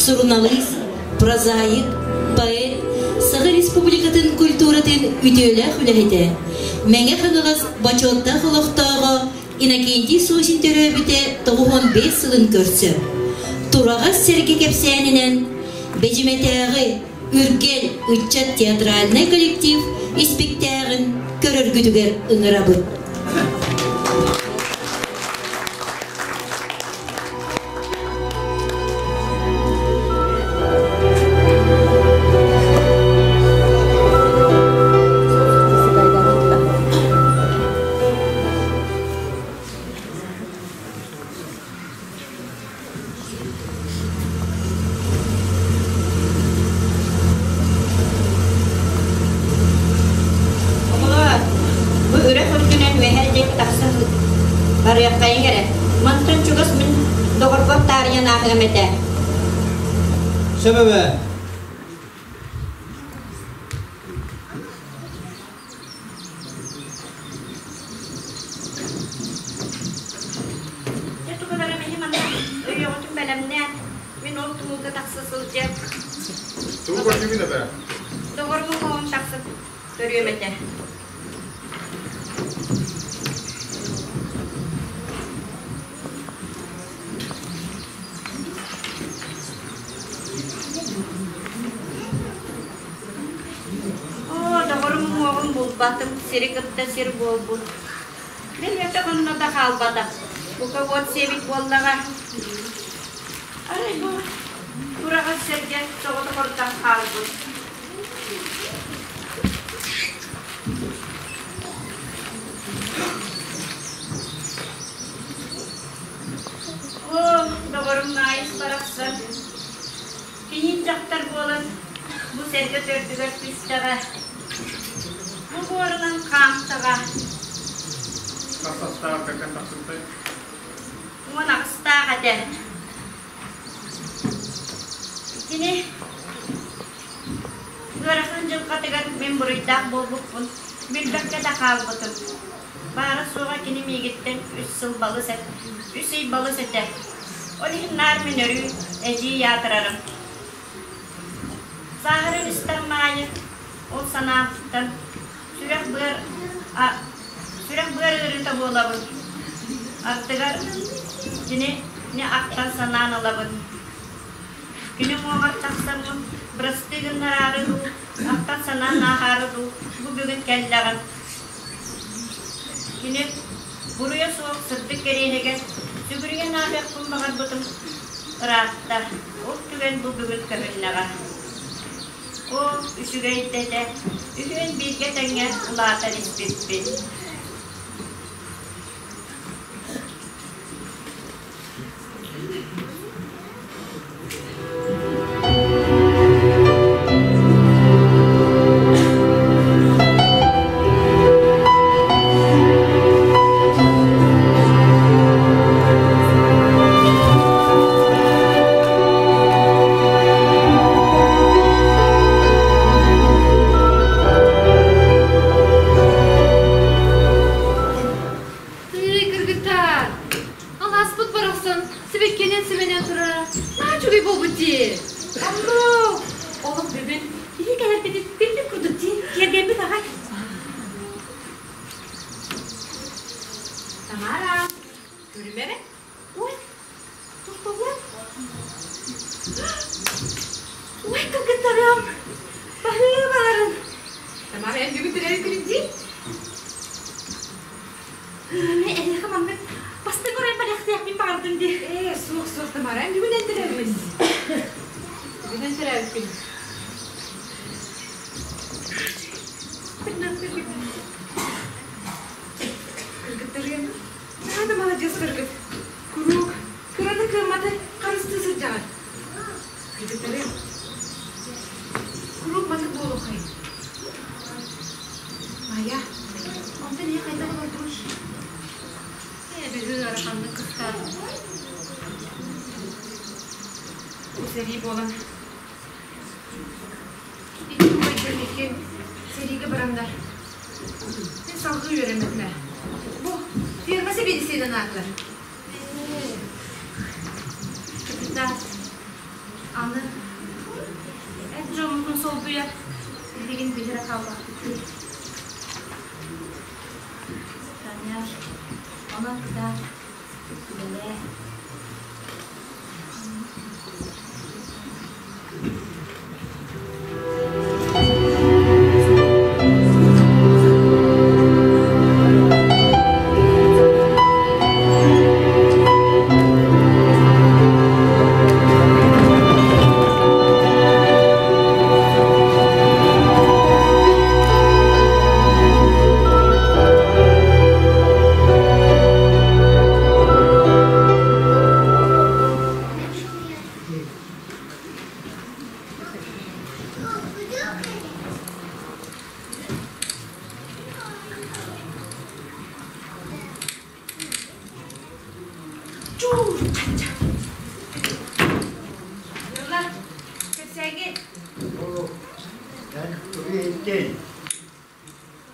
Суруналыыс, прозаик, поэт, Саха Республикатын культуратын үтүөлээх үлэһитэ, Мэҥэ Хаҥалас бочуоттаах олохтооҕо Иннокентий Сосин төрөөбүтэ 95 сылын көрсө, Тураҕас сэргэ кэпсээнинэн Бэдьимэтээҕи Үргэл ыччат театральнай коллектив испиктээҕин көрөргүтүгэр ыҥырабыт. Оҕолоор, бу үрэх үрдүнэн үөһээ диэки тахсан барыаххайыҥ эрэ. Мантан чугас мин доҕорбор таарыйан ааһыам этэ. Сөп эбээ. Дьэ тугунарым иһин манна өйөҕүтүн бэлэмнээн, мин ол тумулга тахса сылдьан Тугу көрдүгүн эбээ? Доҕорум оҕом тахсан көрүөм этэ. Оо, доҕорум уҥуоҕун булбатым, сири кытта сир буолбут. Мин өтөх онно да хаалбатах, бука уот сиэбит буоллаҕа. Арай бу тураҕас сэргэ соҕотох ордон хаалбыт. Оо, доҕорум Маайыс барахсан, Кийиит дьахтар буолан бу сэргэ төрдүгэр түстэҕэ, бу буорунан хаамтаҕа. Хас састаах кэргэн тахсыбытай? 18-таах этэ. Кини ыарахан дьылҕатыгар мин буруйдаах буолбуппун билбэккэ да хаалбытым. Баара-суоҕа кини миигиттэн үс сыл балыс эт, үс ый балыс этэ. Ол иһин наар мин өрүү эдьиий аатырарым. Сааһыран истэҕим аайы ол санаабыттан сүрэх-быар сүрэх-быар ыарыыта буолабын. Ардыгар кинини ахтан санаан ылабын. Кини уҥуоҕар тахсаммын бырастыы гыннараары дуу, ахтан санаан ааһаары дуу, бу бүгүн кэллэҕим. Кини буруйа суох сырдык кэриэһигэр сүгүрүйэн ааһыахпын баҕарбытым ыраатта, ол түгэн бу бүгүн көһүннэҕэ. Оо, үчүгэй да этэ, үһүөн бииргэ тэҥҥэ улаатан испиппит. Тыый, кыргыттар! Алааспыт барахсан сибэккинэн симэнэн турара наһаа үчүгэй буолбут дии. Оннук! Олох бүгүн киһи кэлэрбитин билбит курдук дии, киэргэммит аҕай. Тамара, көрүмэ эрэ. Ой, туох Ой, кыргыттарым, баһыыбаларын. Тамара, эн бүгүн төрөөбүт күнүн дии. Мин эһиэхэ маннык бастыҥ оройун бэлэхтиэхпин баҕардым дии. Ээ, суох, суох, Тамара, эн бүгүн эн төрөөбүт. Бүгүн эн төрөөбүт Кыргыттарыам, наһаа да маладьыастаргыт. Куруук кыраны кыамматы харыстыы сылдьаҕыт. Кыргыттарыам, куруук маннык буолуоххайын. Майя, онтон ийэ хайдах олордуҥ? Ээ, быһыы ыараханнык кыстаатым. Бу сэрии буолан икки убайдарым иккиэн сэриигэ бараннар мин салгыы үөрэммитим ээ. Бу ферма сэбиэдиссэйинэн аатылар. Капитан. Аны эр дьоммутун солбуйар билигин билэрэ хааллахпыт дии. Таня, онон кытаат, үлэлээ. Чуур хачча. Ыла, кэпсээги. Эн тугу иһиттин?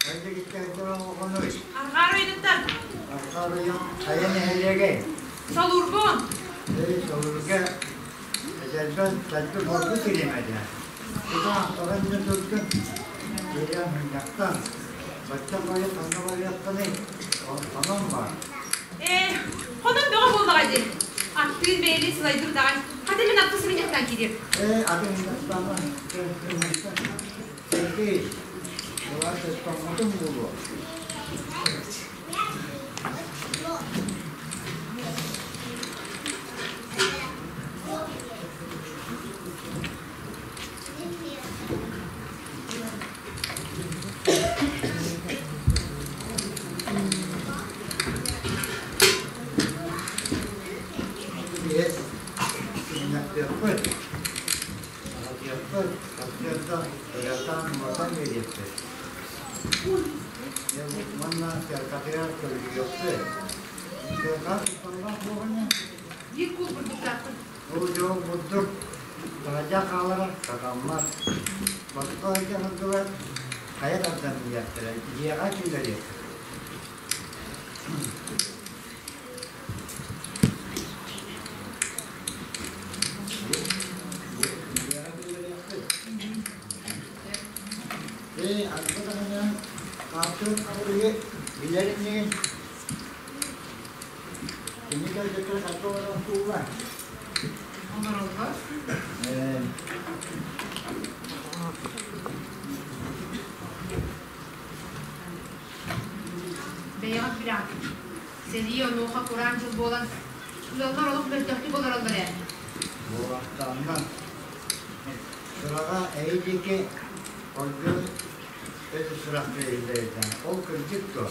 Хайда киттээттэр оҕоҕунуй? Арҕаар ойдуттан. Арҕаар ойон хайа нэһилиэгэй? Солуурбун. Эй, солуурга эдэрбэн тальпы борбу киримэдэ. Тутаах тоҕо иннэ турдун? Киирэн мунньахтан. Бачча бойу ханна барыаххыный? Хонон бар. Ээ, хонон бөҕө буоллаҕа дии. Аттыын бэйэлии сылайдым даҕан. Хата мин аттыс мунньахтаан киириэм. Ээ, атын мунньахтаама. Сергей, былаас тоҥмотуҥ буолуо. Биһи мунньахтыахпыт, аһатыахпыт, сарсыарда ырыатаан муотан биэриэхпит. Дьэ уонна сыаркатыгар көрүллүөхпүт. Сыарка тутталлаах буолуо Биир куул бурдуктаахпын. Ол дьол бурдук таһырдьа хаалара сатаммат. Босхо илдьэ сылдьыбат, хайа тардан иһиэхтэрэ, дьиэҕэ киллэриэхтэрэ. Дьиэҕэ киллэриэхпит. Ээ, арба даҕаны хаартыгын хабырыйы билэр инигин. Кини кэлбиттэрэ харда олорон куулла. Олороллор. Ээ. Бэйэҕит билэҕит. Сэрии онуоха кураан дьыл буолан, ыаллар олох мөлтөхтүк олороллор ээ. Буолахтаанна. Сураҕа эйи диэки оргуй өтө сурах бэриллэритэ. Ол кырдьык дуо?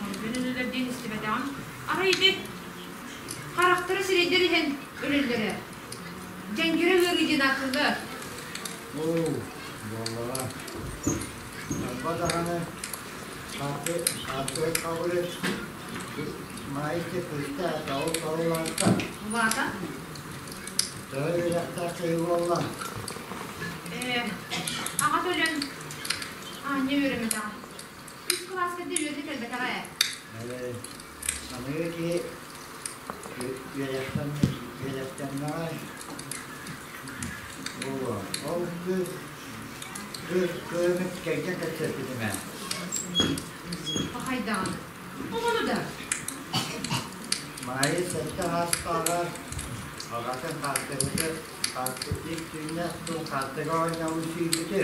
Оргуйун өлөлөр диэн истибэтэҕим. Арай ити харахтара сирэйдэр иһэн өлөллөрө. Дьэҥкирэ ыарыы диэн ааттыыллар. Оо, буоллаҕа. Арба даҕаны хааты хааттыгар хабыры маайы кыыста таул таулаатта. Улаата? Төһө үөрэхтээх киһи буолла? Ээ, аҕата өлөн аанньа үөрэммэтэҕэ. Үс кылааска диэри үөрэнэ кэлбэтэҕэ ээ. Ээ, аныгы киһи үөрэхтэн үөрэхтэннэҕэ буолуо. Ол кыыс кыыс кыымыт кэргэн кэпсэппитим ээ. Пахайдаҕына. Оҕону да. Маайыс сэттэ аастааҕар аҕатын хаартыгытын хаартык түүннэ хаартыга оонньообут сүүйбүтү.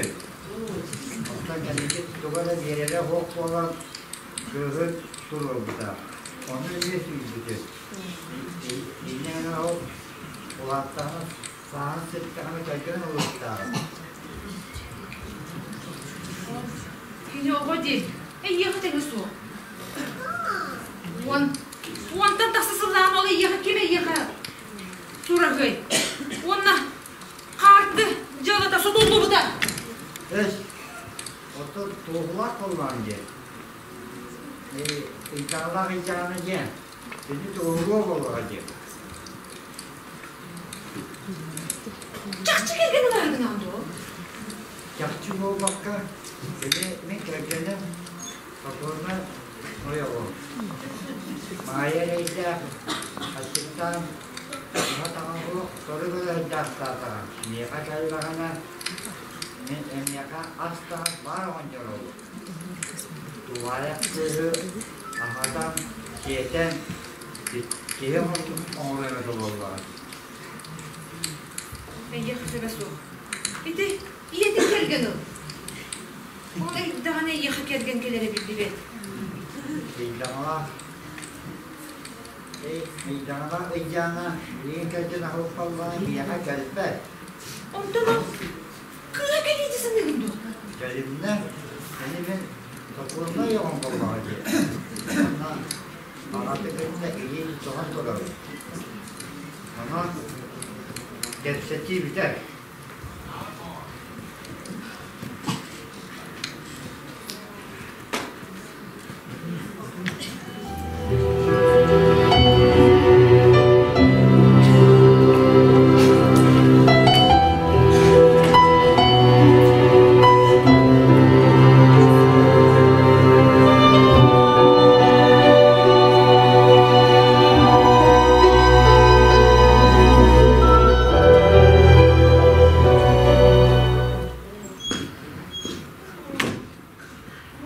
Онтон кэнники туга да биэрэрэ суох буолан кыыһын туруорбута. Ону эмиэ сүүйбүтү. Инньэ гынан ол улааттаҕына сааһын ситтэҕинэ кэргэн ылыахтааҕа. Кини оҕо дии, эйиэхэ тэҥэ суох. Уон, уонтан тахса сыллаан ол эйиэхэ ким эйиэхэ сураһыай? Уонна хаарты дьыалата сотуллубута. Эс, оттон туоһулаах буоллаҕын диэн. Ыйдаҕалаах ыйдаҕына диэн, кини туоһулуо буоллаҕа диэн. Чахчы кэргэн ылааргынаҕын дуо? Чахчы буолбакка, били мин кэргэним Сокуонна ойоҕум. Маайа эрэйдээх аччыктаан Аһа-таҥа суох сору көрө сылдьаахтаатаҕа. Миэхэ кэллэҕинэ, мин эйиэхэ ас-таҥас баар оҕонньор буолуом. Тулаайах кыыһы аһатан, сиэтэн, киһи оҥоруом этэ буоллаҕа. Эйиэхэ сөбө суох. Ити ийэтин кэргэн ыл. Ол даҕаны эйиэхэ кэргэн кэлэрэ биллибэт. Ыйдаҥалаах Ыйдаҥалаах ыйдаана билигин кэлдьин аһылык миэхэ кэлбэт. Онтон ол кыыһа кэлиитэ саныыгын дуо? Кэлимнэ, ини мин сокуоннай оҕом буоллаҕа дии. Онно аҕата кытта илии тутуһан турабын. Онон кэпсэтии бүтэр.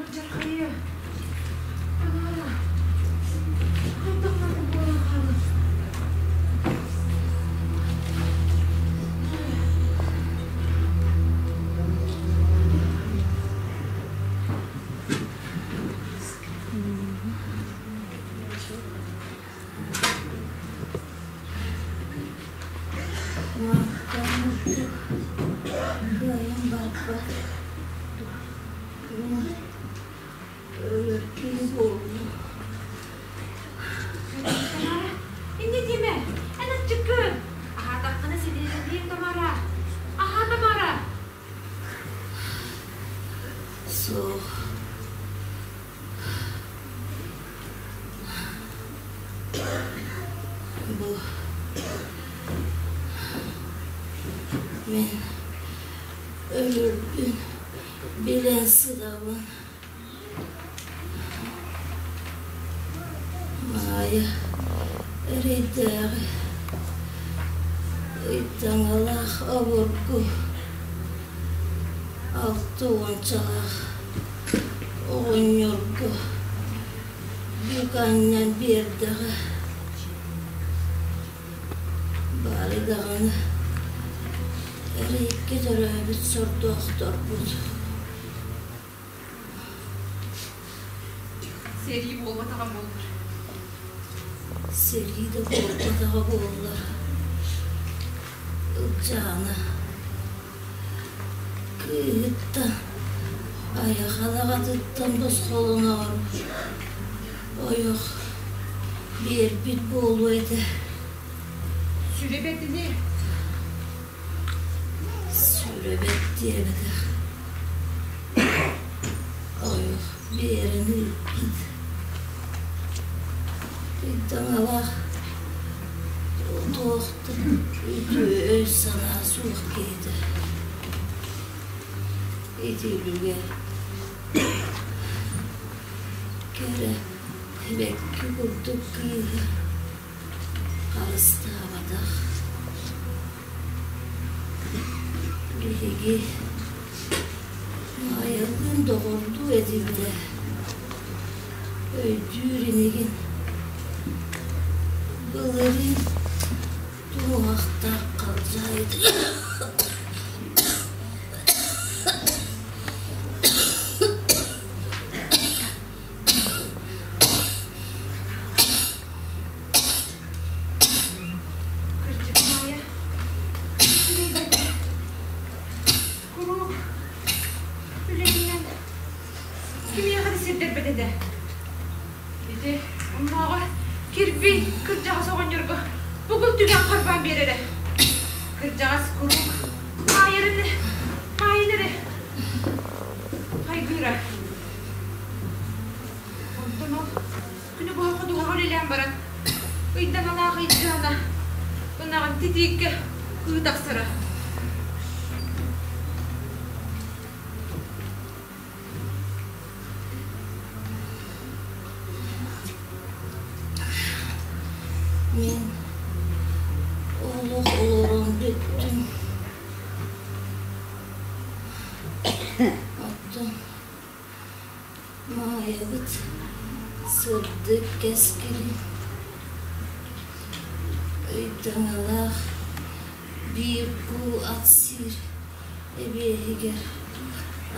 Алдьархайы Анаара, хайдах маннык буолан хаалла? Кыайан барбат. Өлөр киһи буоллум. Тамара, инньэ диэмэ, эн аччыккын. Аһаатаххына ситиһэрдиэм Тамара. Аһаа Тамара. Суох. Бу мин өлөрбүн билэн сытабын. Маайа эрэйдээҕи ыйдаҥалаах обургу алта уончалаах оҕонньорго бүк анньан биэрдэҕэ. Бары даҕаны эрэйгэ төрөөбүт сордоохторбут. Сэрии буолбатаҕа буоллар. Сэрии да буолбатаҕа буоллар. Ылдьаана кыыһыттан айах адаҕатыттан босхолоноору ойох биэрбит буолуо этэ. Сүрэ бэрдини Сүрэ бэрт диэбэтэх. Ойох биэрэн ыыппыт. Ыйдаҥалаах туох да үтүө өй-санаа суох киһитэ. Ити үлүгэр кэрэ сибэкки курдук кыыһы харыстаабатах. Биһиги Маайалыын доҕордуу этибит ээ. Өйдүүр инигин. Былырыын туоһахтаах халдьаайытыгар Кырдьык Маайа, үчүгэйдик куруук үлэтинэн кимиэхэ да сирдэрбэт этэ. Ити оннооҕор кирбий кырдьаҕас оҕонньорго бугул түгэн харбаан биэрэрэ. Кырдьаҕас куруук маайарын маайын эрэ хайгыыра. Онтон ол күнү быһа ходуһаҕа үлэлээн баран, ыйдаҥалаах ыйдаана ынаҕын титииккэ ыы тахсара. Мин Оттон Маайабыт сырдык кэскилин ыйдаҥалаах биир куул ат сиир эбиэһигэр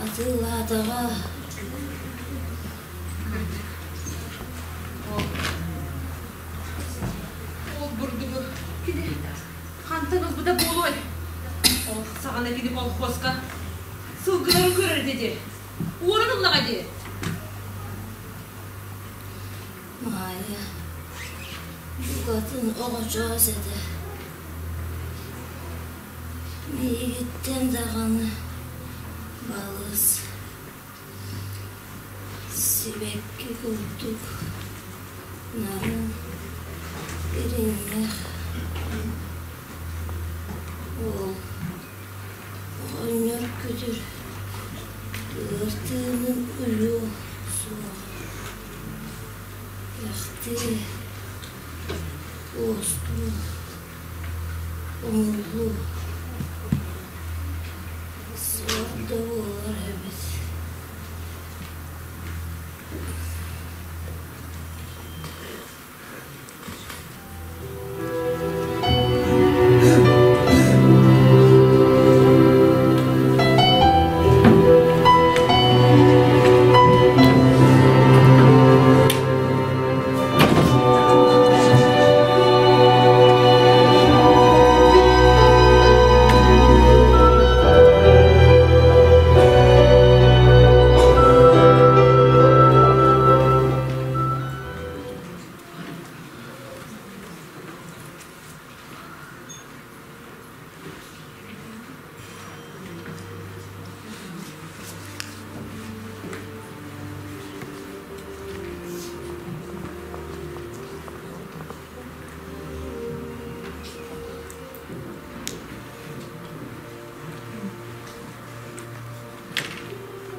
атыылаатаҕа. Ол бурдугу кини хантан ылбыта буолуой? Ол саҕана кини колхозка сылгыларын көрөр этэ дии. Уоран ыллаҕа дии. Маайа букатын оҕочоос этэ. Миигиттэн даҕаны балыс Сибэкки курдук нарын, иринньэх уол оҕонньор күтүр ыар тыынын уйуо суох кэхтии, уостуу, умуллуу Суох да буолар эбит.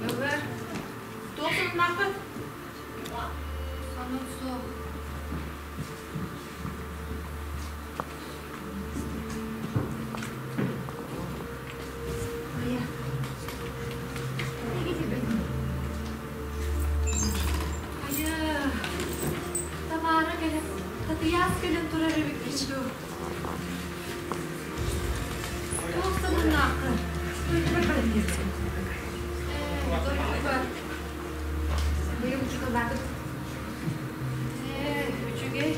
Ömer, туох сонуннааххын? Сонун суох. Айа. Айа, Тамара кэлэн, Татыйаас кэлэн турар эбиккин дуу? Туох сонуннааххын? Дойдубар баран иһэбин. Ээ, дойдубар. Быйыл учууталлаатым. Ээ, үчүгэй.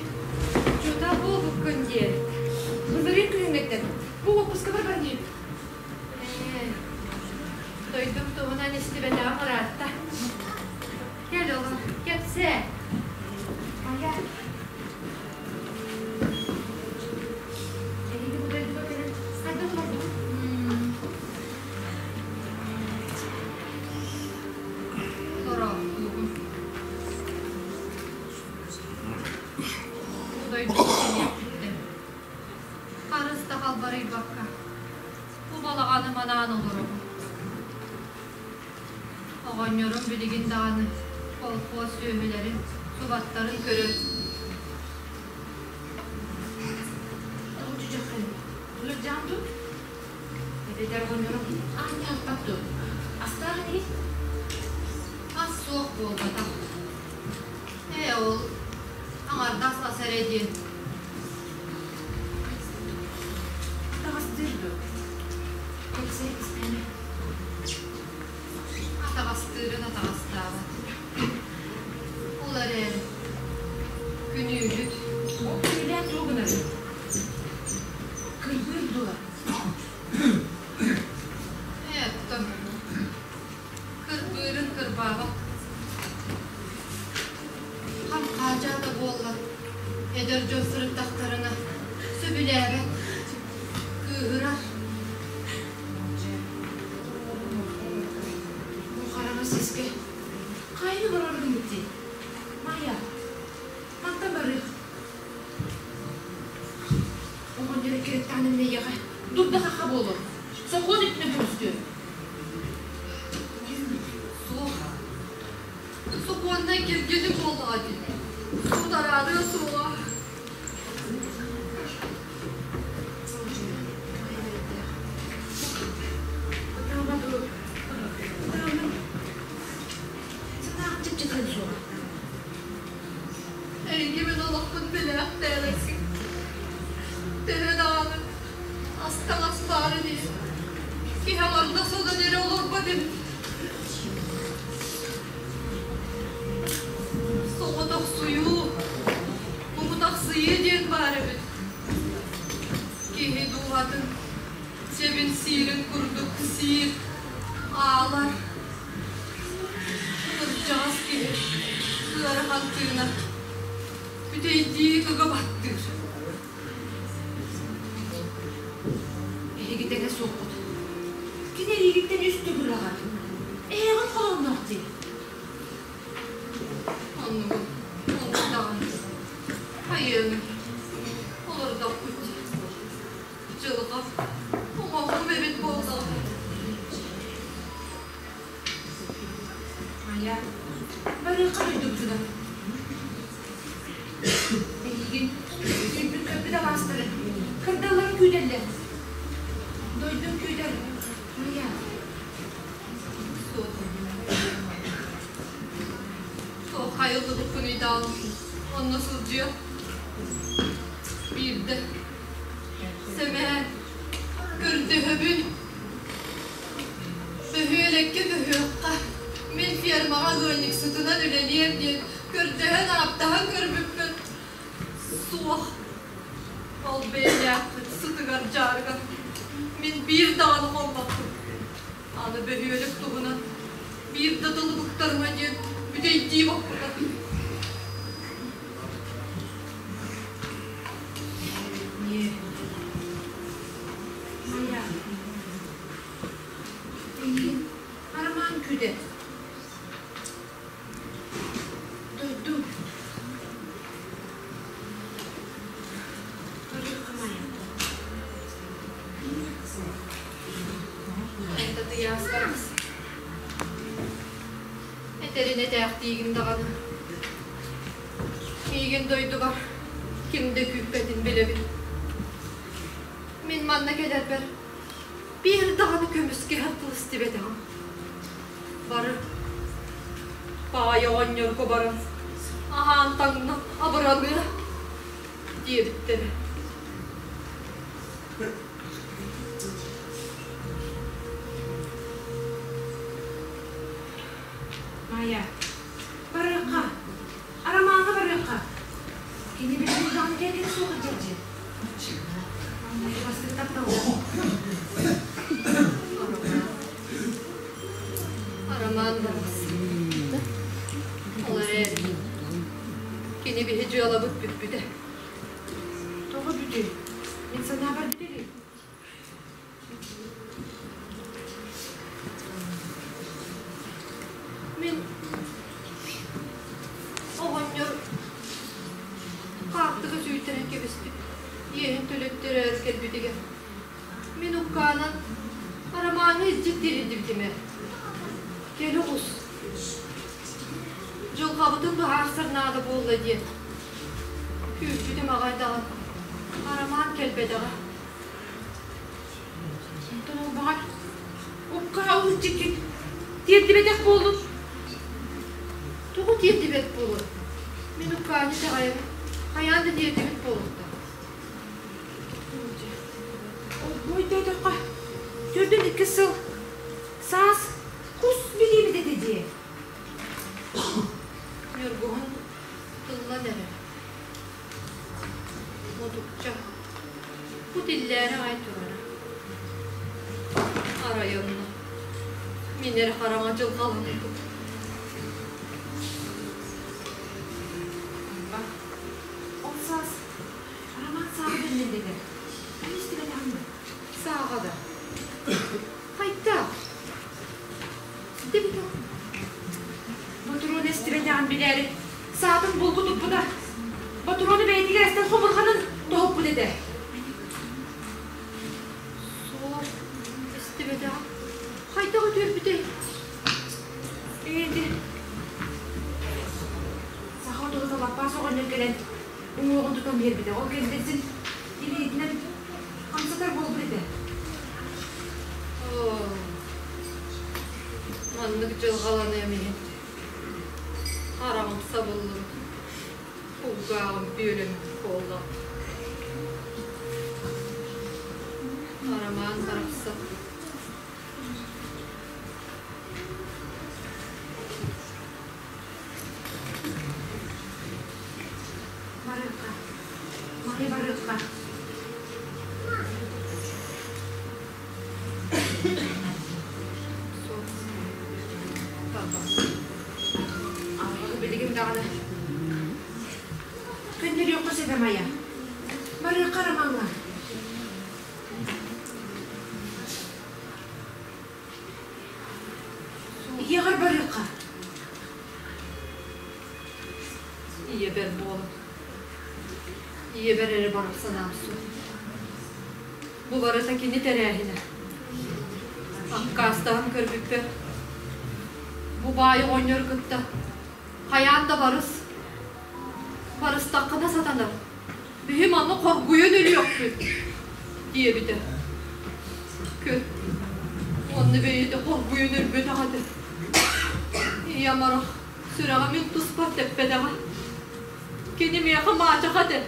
Учуутал буолбуккун диэн. Былырыын күһүҥҥүттэн бу уоппускабар баран иһэбин. Ээ, дойдум туһунан истибэтэҕим ыраатта. Кэл оҕом, кэпсээ. Айа. Эһиги бу дойдуга кэлэн хайдах олордугут? Олороохтуугун. Бу дойдуга кэлиэхпиттэн харыс да халбарыйбакка бу балаҕаны манаан олоробун. Оҕонньорум билигин даҕаны колхуос сүөһүлэрин, субаттарын көрөр. Тоҕо чүчэххин ыалдьаан дуу? Эбэтэр оҕонньорум аанньа аһаппат дуу? Астаах инигин? Ас суох буолбатах. Ээ ол аҥардас ас эрэ диэн. Таҕастыыр дуо? Кэпсээ истээмэ. Атаҕастыырын атаҕастаабат. Ол эрээри күнүүһүт Ол күнүүлээн тугу гынарый? Кырбыыр дуо? Ээ, оттон кырбыырын кырбаабат. Хам хаадьаа да буоллар, эдэр дьон сырыттахтарына сөбүлээбэт, кыыһырар. Бу хараҥа сискэ хайа олорор гыммыт дии? Майя, мантан барыах. Оҕонньор эккирэттэҕинэ эйиэхэ дурда-хахха буолуо. Сокуон өттүнэн көмүскүө. Суох. Сокуоннай кэргэним буоллаҕа дии. Суут араарыа суоҕа. Ытаама дуу, ытаама. Киһи аҥардас ылан эрэ олорбот эбит. Соҕотохсуйуу, муҥутахсыйыы диэн баар эбит. Киһи дууһатын сэбин сиирин курдук сиир, аалар. Кырдьаҕас киһи ыарахан тыына бүтэйдии ыга баттыыр. Эһиги тэҥэ суоххут. Кини эйигиттэн үс төгүл аҕар. Эһэҕин холонноох дии. Оннугун, оннук даҕаны. Хайыаҥый, олордохпут дии. Дьылҕа, оҥоһум эбит буоллаҕа. Майа, барыахха дойдубутугар. Эйигин күүппүт-көппүт алаастары, кырдалларын күүтэллэр. Дойдуҥ күүтэр, Майа. Суох. Суох хайыллыбыккын ыйдаал, онно сылдьыа. Биирдэ сэмээн көрдөһөбүн. Бөһүөлэккэ көһүөххэ, мин фермаҕа ыанньыксытынан үлэлиэм диэн көрдөһөн-ааттаһан көрбүппүн суох. Ол бэйэлээхпит сытыгар дьаарыгар мин биир даҕаны хоммоппун. Аны бөһүөлэк туһунан биир да тылы быктарыма диэн бүтэйдии боппута. Майа. Эйигин Арамаан күүтэр. Дойдум. Барыахха Майа. Эн татыйаас барахсан. Этэрин этээхтиигин даҕаны. Миигин дойдубар ким да күүппэтин билэбин. Мин манна кэлэрбэр биир даҕаны көмүскэһэр тыл истибэтэҕим. Бары баай оҕонньорго баран аһаан таҥна абыраныа диэбиттэрэ. Майя, барыахха, Арамааҥҥа барыахха. Кини билигин даҕаны кэргэнэ суох дьэ. Арамаан барахсан. Ол эрээри кини биһи дьыалабыт бүппүтэ. Тоҕо бүтүй? Мин санаабар бүтэрий. Мин оҕонньор хаартыга сүүйтэрэн кэбиспит иэһин төлөттөрөөрү кэлбитигэр мин уккаанан Арамааҥҥа илдьит тириэрдибитим ээ. Кэлэ оҕус. Дьылҕабытын быһаарсар наада буолла диэн. Күүппүтүм аҕай даҕаны Арамаан кэлбэтэҕэ. Онтон ол баҕар уккаһа илдьиккит тиэрдибэтэх буоллун. Тоҕо тиэрдибэт буолуой? Мин уккааны итэҕэйэбин. Хайаан да тиэрдибит буолуохтаах. Ол өйдөөтөххө, 42 сыл саас кус билиибит этэ дии. Ньургуһун тыллан эрэр. Мутукча бу тиллээри аҕай турара. Арай онно мин эрэ хараҥа дьылҕаламмыт. Ол саас Роман сааҕа биллин дэтэр. Эн истибэтэҕиҥ дуо? Сааҕа да. Хайдах? Ситэбит ол. Ботуруон эстибэтэҕин билээри, саатын булгу туппута. Ботуруону бэйэтигэр эстэн хомурҕанын тоһуппут этэ. Суох, истибэтэҕим. Хайдах үтүөрбүтэй? Эйди. Саха отурута лаппаас оҕонньор кэлэн уҥуоҕун тутан биэрбитэ. Ол кэнниттэн син илиитинэн хамсатар буолбут этэ. Оо, маннык дьылҕаланыам иһин хараҕым сабыллыбыт, кулгааҕым бүөлэммит буолла. Арамаан барахсан. Ийэҕэр барыахха. Ийэбэр буолан. Ийэбэр эрэ барар санаам суох. Бу барыта кини тэрээһинэ. Аккаастаһан көрбүппэр, бу баай оҕонньору кытта хайаан да барыс. Барыстаххына сатанар. Биһи манна хоргуйан өлүөхпүт, диэбитэ. Көр, уонна бэйэтэ хоргуйан өлбөтөх этэ. Ийэм арах сүрэҕэ мин туспар тэппэтэҕэ. Кини миэхэ маачаха этэ.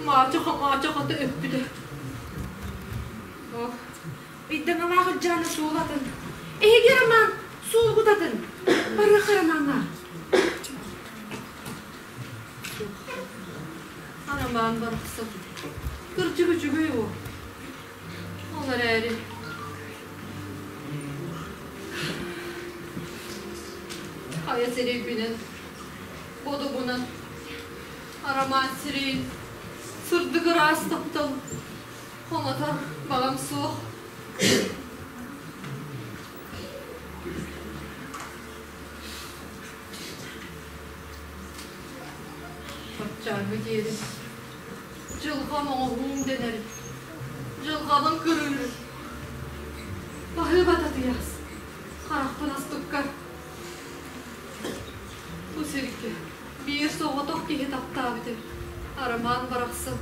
Маачаха маачахата өппүтэ. Ол ыйдаҥалаах Ылдьаана суолатын. Эһиги Роман суолгут атын. Барыахха Ромаҥҥа. Арамаан барахсан. Кырдьык үчүгэй уол. Ол эрээри хайа сирэйбинэн, бодобунан Арамаан сирэйин сырдык ыраас таптал хомотор баҕам суох. Баччааҥҥа диэри дьылҕам оҥоһуум дэнэр, дьылҕабын кырыыр. Баһыыба татыйаас, харахпын астыкка. Бу сиргэ биир соҕотох киһи таптаабыт эбит, Арамаан барахсан.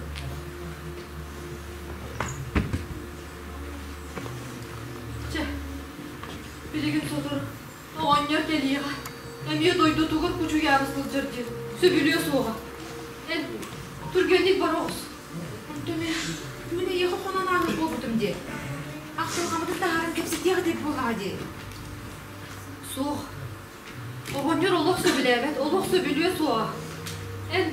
Чэ, билигин сотору Оҕонньор кэлиэҕэ, эмиэ дойдутугар кучуйаары сылдьар диэн сөбүлүө суоҕа. Эн түргэнник бара оҕус. Онтон мин эйиэхэ хонон ааһар буолбутум дии. Ахтылҕаммытын таһааран кэпсэтиэх этик буоллаҕа дии. Суох. Оҕонньор олох сөбүлээбэт, олох сөбүлүө суоҕа. Эн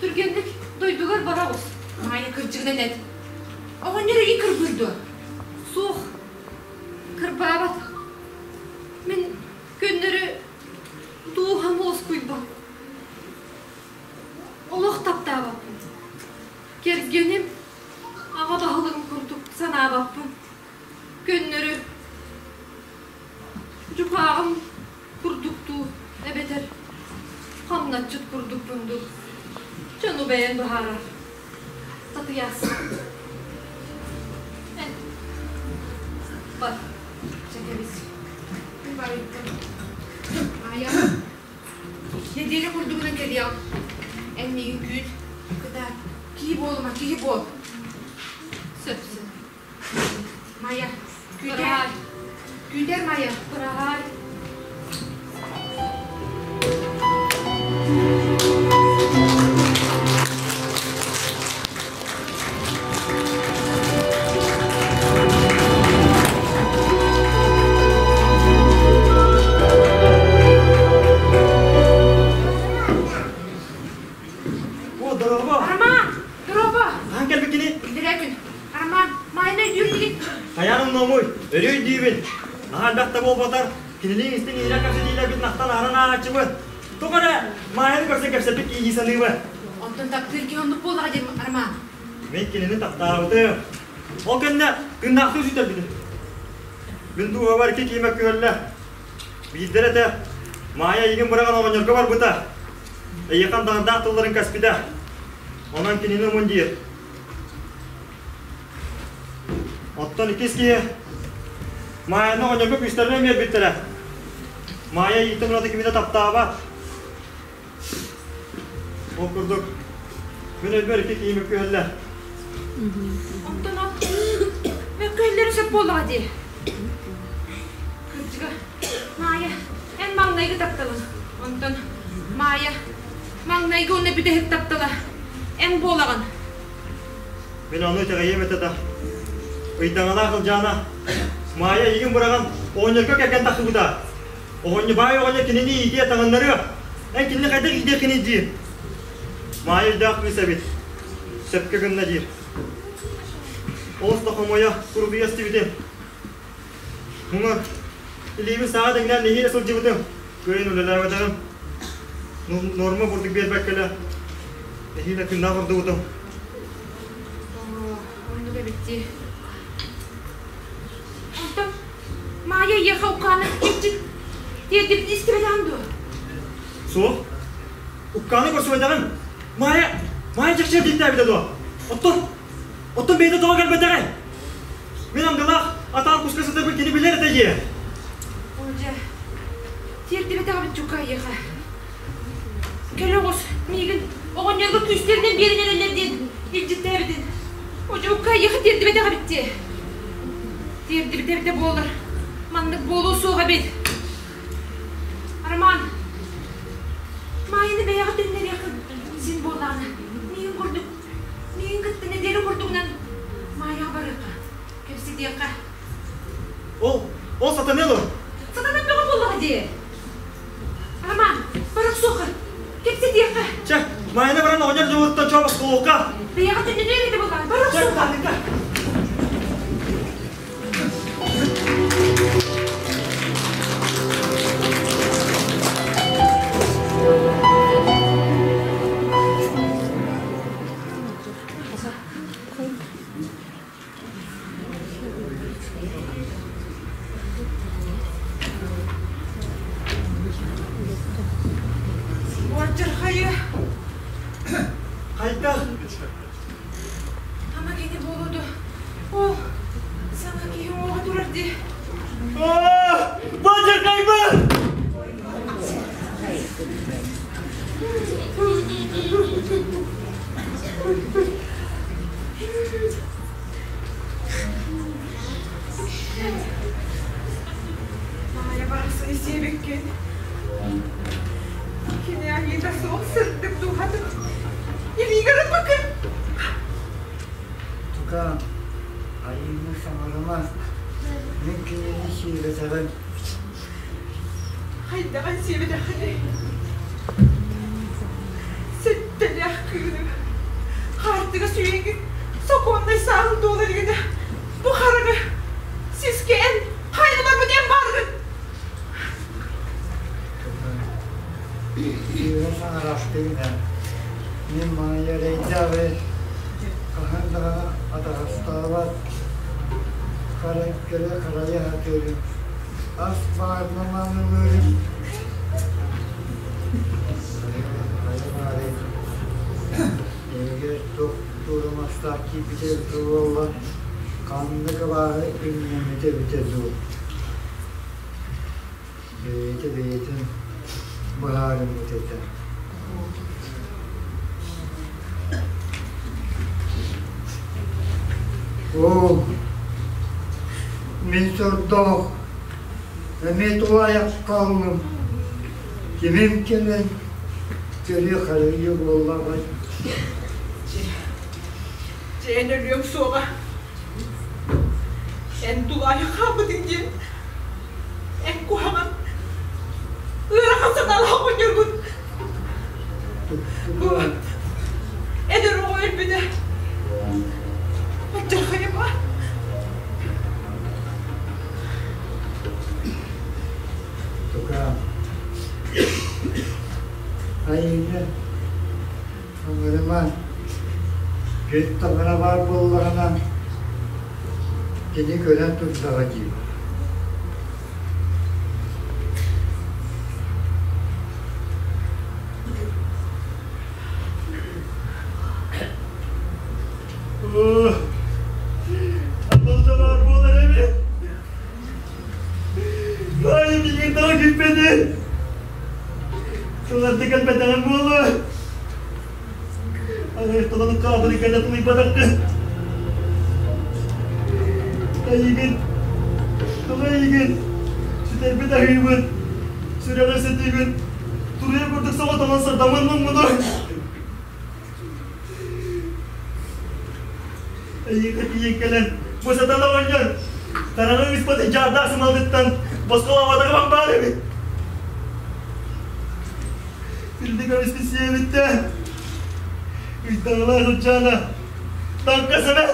түргэнник дойдугар бара оҕус. Маайа кырдьыгынан эт. Оҕонньор эйигин кырбыыр дуо? Суох. Кырбаабат. Мин көннөрү дууһам уоскуйбат. Олох таптаабаппын. Кэргэним аҕа баһылыгым курдук санаабаппын. Көннөрү дьукааҕым курдуктуу эбэтэр хамначчыт курдукпун дуу. Дьону бэйэн быһаарар. Татыйаас. Эн бар. Чэ кэбис. Мин барыйдым. Маайа, нэдиэлэ курдугунан кэлиэҕим. Эн миигин күүт. Кытаат. Киһи буолума, киһи буол. Сөп-сөп. Майя, күүтээр. Күүтээр Майя. Быраһаай. О, дорообо! Роман, дорообо! Хаһан кэлбиккиний? Билэбин. Роман, майна өйдүүр Хайаан умнуомуй, өрүү өйдүүбүн. Наһаа элбэх да буолбатар, кинилиин истиҥ иһирэх кэпсэтиилэрбитин ахтан аһаран ааһааччыбын. Тоҕо эрэ Маайаны көрсөн кэпсэппит киһи саныыбын. Онтон таптыыр киһи оннук буоллаҕа диэн Роман. Мин кинини таптаабытым. Ол кэннэ тыыннаахтыы сүтэрбитим. Мин дууһабар икки киимэ күһэллэ. Биирдэрэ этэ, Маайа эйигин быраҕан оҕонньорго барбыта. Эйиэхэ андаҕардаах тылларын кэспитэ. Онон кинини умун диир. Оттон иккис киһи Маайаны оҕонньорго күүстэринэн биэрбиттэрэ. Маайа ииттэн ураты кими да таптаабат. Ол курдук мин өйбөр икки киһи мөккүһэллэр. Онтон ол мөккүһэллэрэ сөп буоллаҕа дии. Кырдьыга, Маайа, эн маҥнайгы тапталыҥ. Онтон Маайа, маҥнайгы уонна бүтэһик таптала эн буолаҕын. Мин ону итэҕэйиэм этэ да, ыйдаҥалаах Ылдьаана Маайа эйигин быраҕан оҕонньорго кэргэн тахсыбыта. Оҕонньо баай оҕонньор кинини иитиэ таҥыннарыа. Эн кинини хайдах иитиэххиний диир. Маайа өйдөөх кыыс эбит. Сөпкө гынна диир. Олус да хомойо, курутуйа истибитим. Муҥар, илиибин саҕа тэҥнээн нэһиилэ сылдьыбытым. Кыайан үлэлээбэтэҕим. Нуорма бурдук биэрбэккэлэ нэһиилэ күннээх ордубутум. Оннук эбит дии. Онтон Маайа эйиэхэ укааны илдьит. Тиэрдибитин истибэтэҕин дуо? Суох. Уккааны көрсүбэтэҕим. Маайа, Маайа чахчы диэттээбитэ дуо? Оттон, оттон бэйэтэ тоҕо кэлбэтэҕэй? Мин андылаах атаан куска сытарбын кини билэр этэ дии. Оо дьэ, тиэрдибэтэҕим чукаайыха. Кэлэ оҕус, миигин оҕонньорго күүстэринэн биэрэн эрэллэр диэн илдьиттээбитин. Одьуукка эйиэхэ тиэрдибэтэх эбит дии. Тиэрдибитэ эбитэ буоллар, маннык буолуо суох эбит. Роман, Маайаны бэйэҕэ төннөрүөххүн син буоллаҕына, миигин курдук, миигин кытта нэдиэлэ курдугунан Маайаҕа барыахха, кэпсэтиэххэ. Ол, ол сатаныа дуо? Сатанан бөҕө буоллаҕа дии. Роман, барах суохха, кэпсэтиэххэ. Чэ, Маайаны баран оҕонньор дьуоруттан чоо босхолуохха. Бэйэҕэ төннөнүөҥ этэ буоллаҕа, барах Чэ, суохха. таһыҥка. Уордьархайы Хайдах? Ама кини буолуо дуо? Ол саҥа киһи уҥуоҕа турар дии. Бадьархайбын! Маайа барахсаны сиэбиккин. Кини айыыта суох сырдык дууһатын илиигэр ылбыккын. Тукаам, айыыны саҥарыма, мин кинини сиэбэтэҕим. Хайдаҕын сиэбэтэххиний? Сэттэлээх кыыһы хаартыга сүүйэҥҥин сокуоннай сааһын туола илигинэ бу харыгы сискэ эн хайа барбыт эн бааргын Сыыһа саҥарахтыына, мин Маайа эрэйдээҕи хаһан даҕаны атаҕастаабат, хара көрө харайа сатыырым, ас баарына маанылыырым. Хайа баарый, эйигэр туох туорумастаах киирбитэ эбитэ буолла, ханнык абааһы имнэммитэ эбитэ дуу Бэйэтэ бэйэтин быһаарыммыт этэ. Оо, мин сордоох эмиэ тулаайах хааллым. Кимим кэлэн көрүө-харайыа буоллаҕай? Дьэ, эн өлүөҥ суоҕа. Эн тулаайах хаалбытыҥ диэн Эн куһаҕан, ыарахан санаалаах оҕонньоргун. Бу эдэр оҕо өлбүтэ. Алдьархайыма. Тукаам, айыыны ыҥырыма, күн таҥара баар буоллаҕына Кини көрөн турдаҕа дии. Атылдалар буолар эбит. Маайа миигин тоҕо күүппэтин? Сылларда кэлбэтэҕим буолуо. Аҕыйахталанан хаалбытын кэннэ тулуйбатаххын. Эйигин, тоҕо эйигин, сүтэрбит аһыыбын, сүрэҕи сэтиибин, туруйа курдук соҕотоҕун сардаммын муммутуй. Эйиэхэ тиийэн кэлэн, бу сатана оҕонньор, хараҥа ыыспатын дьаардаах сымалдыттан босхолообатаҕым баар эбит. Илди көмүскү сиэбиттэн ыйдаҥалаах Ылдьаана таҥха сэмэн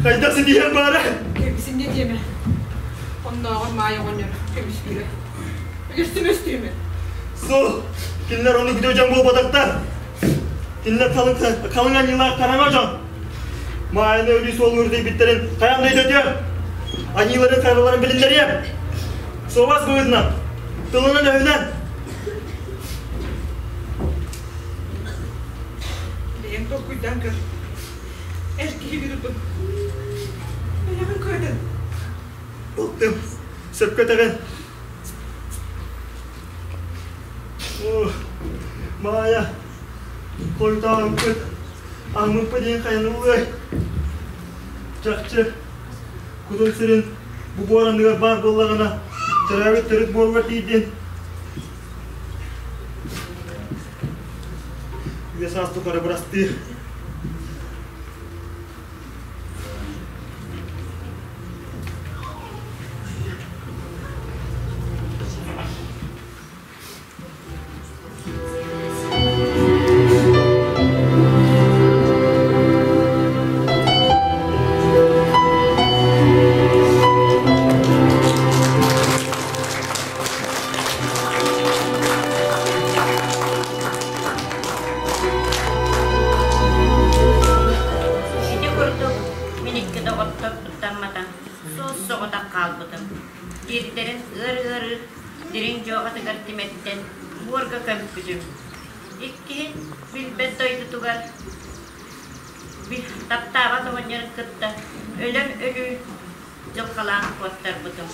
хайдах ситиһиэн баара Кэбисиннэ диэмэ. Оннооҕор Маайа оҕонньор көмүскүүрэ. Өлөрсүм өстүөмэ. Суох, кинилэр ону күтүө дьон буолбатахтар. Кинилэр халыҥ халыҥ аньыылаах хараҥа дьон. Маайаны өлүү суолун үрдүйбүттэрин хайаан да өйдөтүөм. Аньыыларын хараларын билиннэриэм. Суобас быһыытынан, тылынан-өһүнэн. Бэйэҥ толкуйдаан көр. Эр киһи бүтүрдүм. Бэйэҕин кыатын. Балтым, сөпкө этэҕин. О, Маайа, хойутаабыппыт, аһыммыппыт диэн хайаныллыай? Чахчы, кутун сирин бу буор анныгар баар буоллаҕына, төрөөбүт төрүт буоругар тиийдин. Үйэ саас тухары бырастыы. Ити курдук мин икки доҕотторбуттан матан суос-соҕотох хаалбытым. Диирдэрин ыар-ыары дириҥ дьуоҕатыгар тимэттэн буорга көмпүтүм. Иккиһин билбэт дойдутугар таптаабат оҕонньорун кытта өлөр өлүү дьылҕалаан куоттарбытым.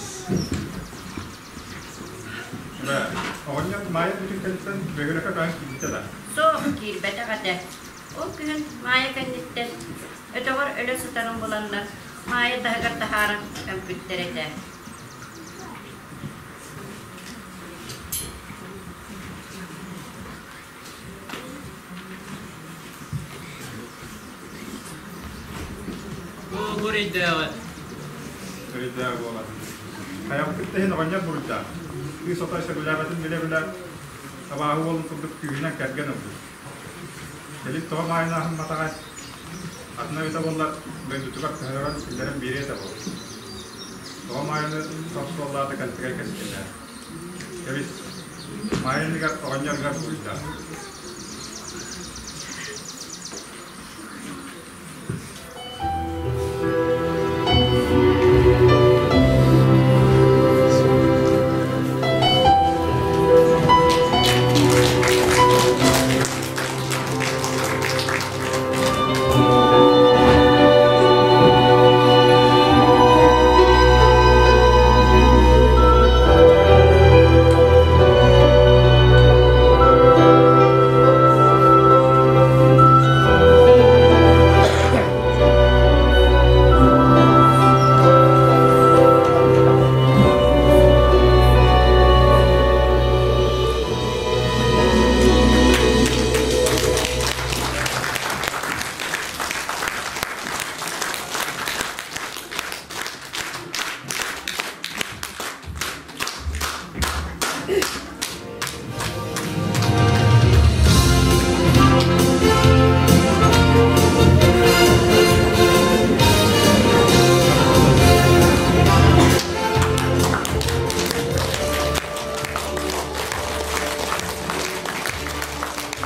Оҕонньор Маайа бүтүн кэнниттэн бөһүөлэккэ көһөн киирбитэ да? Суох, киирбэтэх этэ. Ол күһүн Маайа кэнниттэн өтөҕөр өлө сытарын буланнар, Маайа таһыгар таһааран көмпүттэр этэ. Бу эрэйдээҕи. Эрэйдээҕи буолар. Хайабыт иһин оҕонньор буруйдаах. Кыыс отой сөбүлээбэтин билэ-билэ абааһы уолун курдук күүһүнэн кэргэн ылбыт. Кэлин тоҕо маайын аһымматаҕай? Атын эбитэ буоллар, дойдутугар көһөрөн киллэрэн биэриэ этэ буолуо. Тоҕо маайыны сор суоллаата кэлтэгэй кэскиллээх. Кэбис, маайыныгар оҕонньоругар буруйдаах.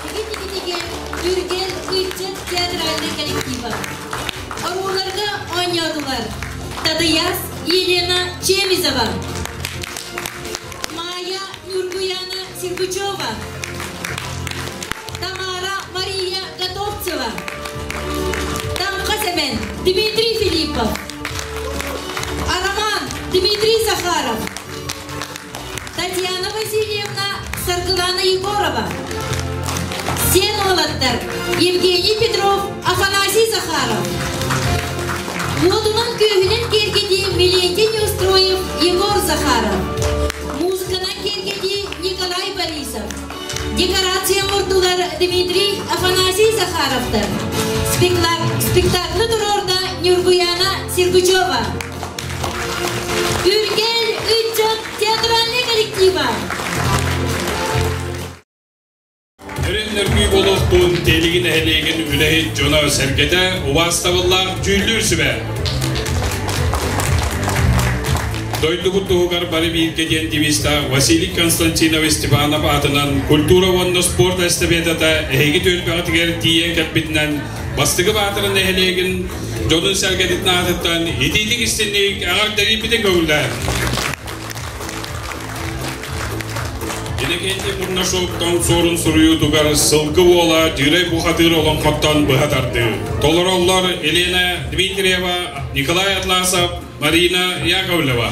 Тиги-тиги-тиги Үргэл ыччат театральнай коллектива. Орууларга оонньоотулар Тадыяс Елена Чемизова, Майя Нюргуяна Сергучева, Тамара Мария Готовцева, Таҥха Сэмэн Дмитрий Филиппов, Араман Дмитрий Захаров, Татьяна Васильевна Саргылана Егорова, Сиэн уолаттар Евгений Петров, Афанасий Захаров, Уотунан-күүһүнэн киэргэтии Милентий Неустроев, Егор Захаров, музыканан киэргэтии Николай Борисов, декорация оҥордулар Дмитрий Афанасий Захаровтар, спектаклы туруорда Нюргуяна Сергучева. Үргэл ыччат театральный коллектива. Өрүн өргүү буолуохтун Тиэлиги нэһилиэгин үлэһит дьоно-сэргэтэ убаастабыллаах дьүүллүүр сүбэ. Дойдубут туһугар бары бииргэ диэн девизтаах Василий Константинович Степанов аатынан культура уонна спорт эстафетата эһиги түөлбэҕитигэр тиийэн кэлбитинэн Бастакы Баатырын нэһилиэгин дьонун-сэргэтин аатыттан итиитик истинник эҕэрдэлиирбитин көҥүллээн. Иннокентий Бурнашов тоҥ суорун суруйуутугар Сылгы уола Дьыырай бухатыыр олоҥхоттон быһа тардыы. Толороллор Елена Дмитриева, Николай Атласов, Марина Яковлева.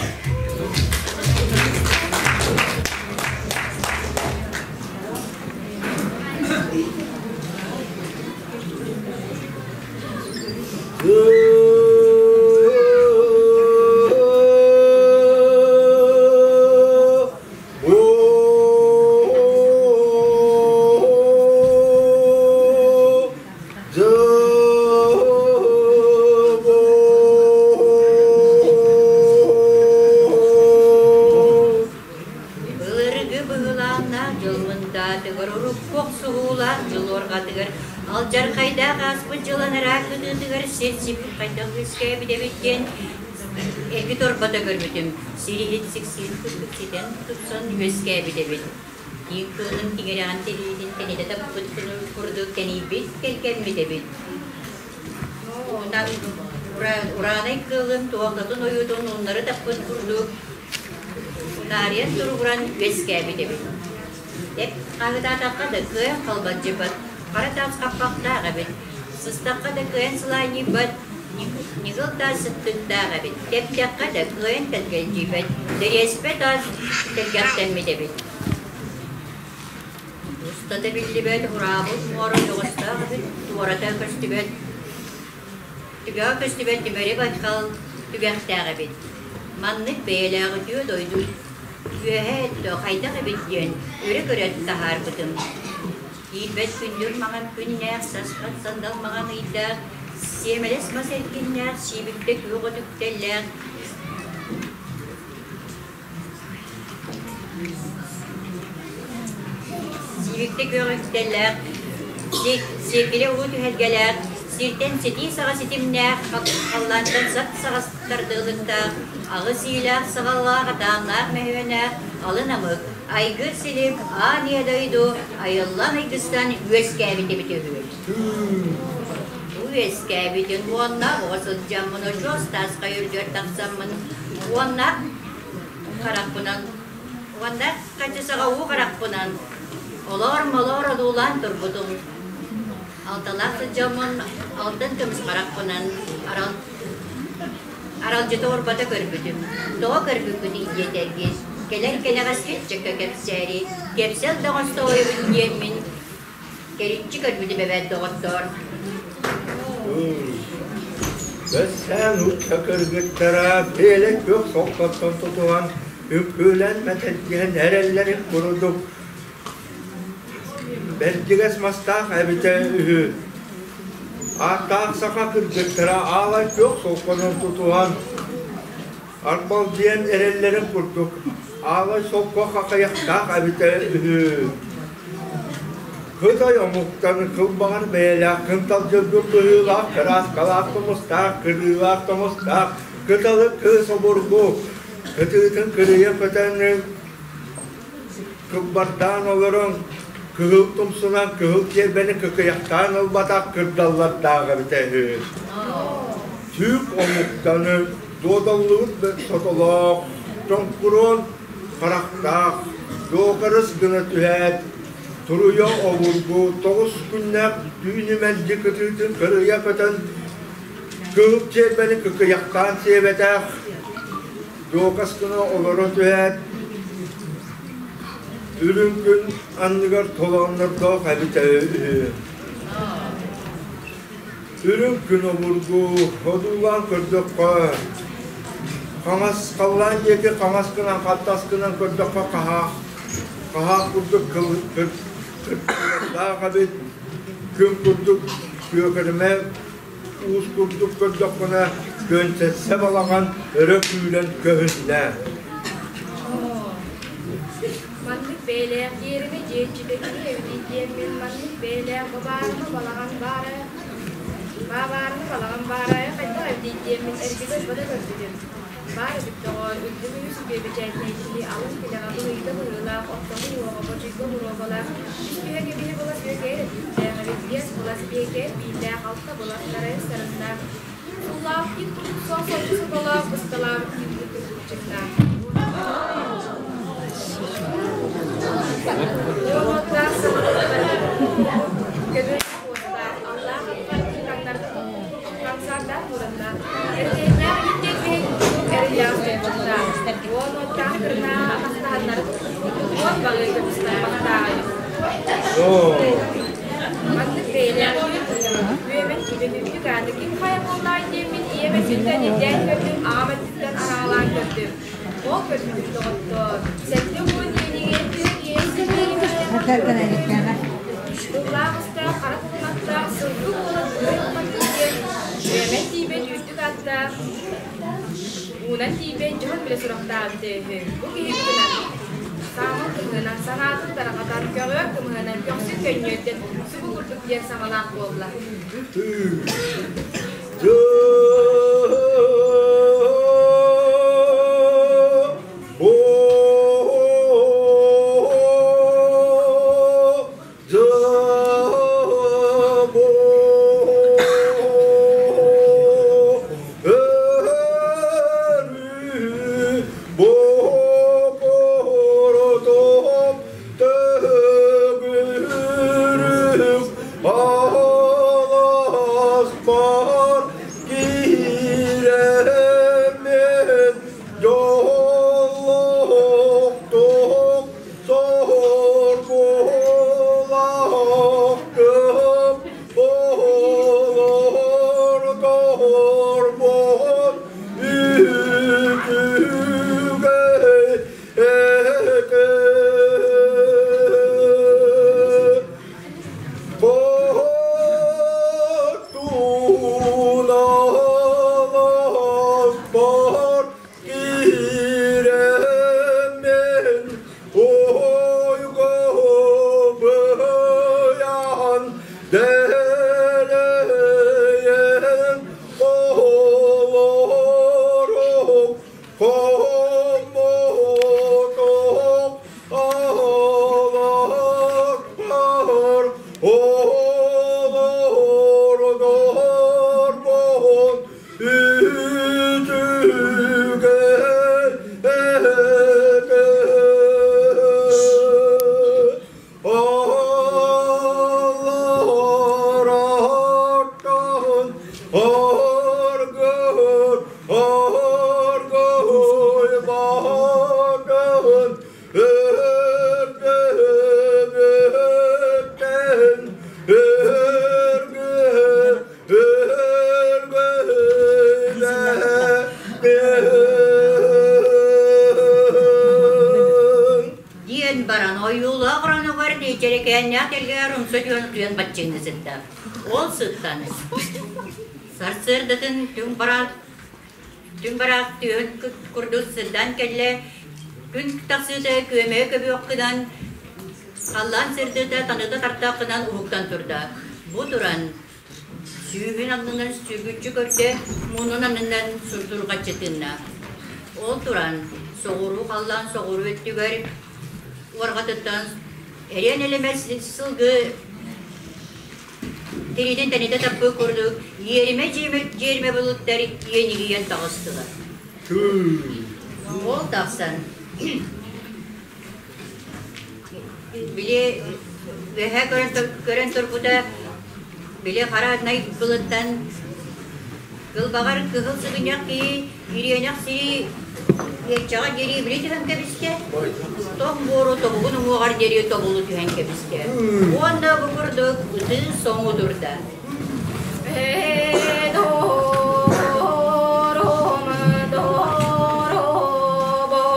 Былыргы быһылааннаах дьыл мындаатыгар урукку охсуһуулаах дьыл уорҕатыгар алдьархайдаах ааспыт дьыл анараа кытыытыгар сир сибир хайдах үөскээбит эбит диэн эргит орбото көрбүтүм. Сир иһит сиксиир курдук ситэн тупсан үөскээбит эбит. Тииҥ кыылын тиҥирэҕин тириитин тэнитэ таппыт курдук тэнийбит, кэлгэммит эбит. Ураанай кыылын туолтатын ойуутун ууннары таппыт курдук унаарыйан туругуран үөскээбит эбит. Эп хаһыытаатахха да кыайан халбадьыппат, хара таас хаппахтаах эбит, сыстахха да кыайан сылаанньыйбат, ньыгыл таас сыттыктаах эбит, тэптэххэ да кыайан тэлгэлдьийбэт, дэриэспэ таас тэлгэхтэммит эбит. Устата биллибэт ураабыт муора дьоҕустаах эбит, туората көстүбэт, түгэҕэ көстүбэт түмэри байхал түгэхтээх эбит. Маннык бэйэлээх үтүө дойду үөһэ өттө хайдах эбит диэн өрө көрөн таһаарбытым. Киирбэт күндүр маҥан күннээх, саспат сандал маҥан ыйдаах, сиэмэлэс мас эркиннээх, сиибиктэ күөх өтүктэллээх, Сиибиктэ күөх үктэллээх, сиэкилэ уу түһэргэлээх, сиртэн ситии саҕа ситимнээх, халлаантан сап саҕа тардыылыктаах, аҕыс иилээх саҕалаах, атааннаах мөһүөнээх, алын амык, айгыр силик, аан ийэ дойду айыллан айгыстан үөскээбит эбит үһү. Үөскээбитин уонна оҕо сылдьаммын очуос тааска үрдүгэр тахсаммын уонна харахпынан уонна хаччысаҕа уу харахпынан олоор-молоор одуулаан турбутум. Алталаах сылдьаммын алтан көмүс харахпынан арал аралдьыта урбата көрбүтүм. Тоҕо көрбүккүтүй диэтэргит, кэлэр кэнэҕэскит чөкө кэпсээри, кэпсэл да оҥостоойубун диэммин Кэриччи көрбүтүм эбээт, доҕоттоор. Бэссээн нуучча кыргыттара бэйэлэ күөх солкоттон тутуһан, үҥкүүлээн мэтэрдиһэн эрэллэрин курдук бэрдьигэс мастаах эбитэ үһү. Ааттаах саха кыргыттара аалай күөх солконон тутуһан, арбалдьыйан эрэллэрин курдук аалай солко хахайахтаах эбитэ үһү. Кытай омуктан кылбаҕар бэйэлээх кынталдьыргын быһыылаах, кырааскалаах тумустаах, кырыылаах тумустаах, кыталык кыыс обургу кытыытын кырыйа көтөн кылбардаан олорон кыһыл тумсунан кыһыл чиэрбэни кыкыйахтаан ылбатах кырдаллардаах эбитэ үһү. Түүк омуктаны дуодаллыбыт сотолоох, тоҥкуруон харахтаах, дуокарыс гына түһээт, туруйа обургу тоҕус күннээх түүнү мэлдьи кытыытын кырыйа көтөн, кыһыл чиэрбэни кыкыйахтаан сиэбэтэх, дуокас гына олоро түһээт, үрүҥ күн анныгар толооннордоох эбитэ үһү. Үрүҥ күн обургу одуулаан көрдөххө, хаҥас халлаан диэки хаҥас гынан хаттас гынан көрдөххө хаһаах, хаһаах курдук кырдьыктаах эбит, күн курдук күөкэримэ уус курдук көрдөххүнэ күөнтэссэ балаҕан өрө күүрэн көһүннэ. Маннык бэйэлээх диэримэ дьиэччитэ кини эбитий диэммин маннык бэйэлээх бабаарыма балаҕан баара баабаарыма балаҕан баарайа хайдах эбитий диэммин эргитэ бата көрбүтүм. Баар эбит доҕоор, үрдүк үһүс үтүө киһи алын тилэҕэ быһыйда быһыылаах, ортоку уоҕа бочуйга боруобалаах, үс түһэ кэбиһи була сүөкэйэр эбииттээх эбит, биэс була сибиэкэйэр биилээх, алта була нарайар сарыннаах, суллаах киин курдук суох соччо сотолоох, бысталаабыт киин курдук быччыктаах. Туох баҕыы көмүстарбахтааҕый? Маннык бэйэлээх үөмэн кибин үрдүк ааты ким хайа буоллаҕай диэммин ийэм өттүттэн ирдээн көрдүм, аҕам өттүттэн араалаан көрдүм. Ол көрбүтүм доҕоттоор, 70 Тыллаах устаах, хара кулунаттаах, сылгы буолан ыал диэн үөмэн тиийбэт үрдүк аттаах, уунан тиийбэт дьоһун билэ сурахтаабыта үһү. Бу киһи гынан саамал кымыһынан санаатын тарҕатан, көҕүөр кымыһынан көхсүн көнньүөрдэн субу курдук диэн саҥалаах буолла. Киирэммин дьоллоохтук соргулаахтым оҕолор торбон үтүгэй этэ. Хотуналаспар киирэммин ойго быйаан дэлэйэн олорум хоммотох алакпар олордорбон үтүгэй этэ. Аллараттан аргын аргый баатын өргөбүттэн өргө өргөйләбин. Диэн баран ойуулаах оронугар тиэчэрэкээннээх тэлгээр умса түһэн утуйан баччыҥны сытта. Ол сыттан сарсыардатын түҥ бараат түҥ бараах түһэн курдук сырдаан кэллэ. Күн тахсыыта күөмэйэ көбүөх гынан халлаан сырдыыта таныта тартаах гынан уһуктан турда. Бу туран сүүһүн аннынан сүгүччү көрдө, муннун аннынан сурдурҕаччы тыынна. Ол туран соҕуруу халлаан соҕуруу өттүгэр уорҕатыттан эриэн элэмэс сылгы тириитин тэнитэ таппыт курдук иэримэ дьиэримэ былыттар иэнигийэн таҕыстылар. Ол тахсан били үөһэ көрөн турбута били хара най былыттан кылбаҕар кыһыл сыгынньах киһи ириэнэх сири иэччэҕэ диэри били түһэн кэбистэ тоҥ буору тобугун уҥуоҕар диэри тобулу түһэн кэбистэ уонна бу курдук ытыы соҥу турда. Бу кэнниттэн тохтотон олорбуппут онтон холбоппут санаата.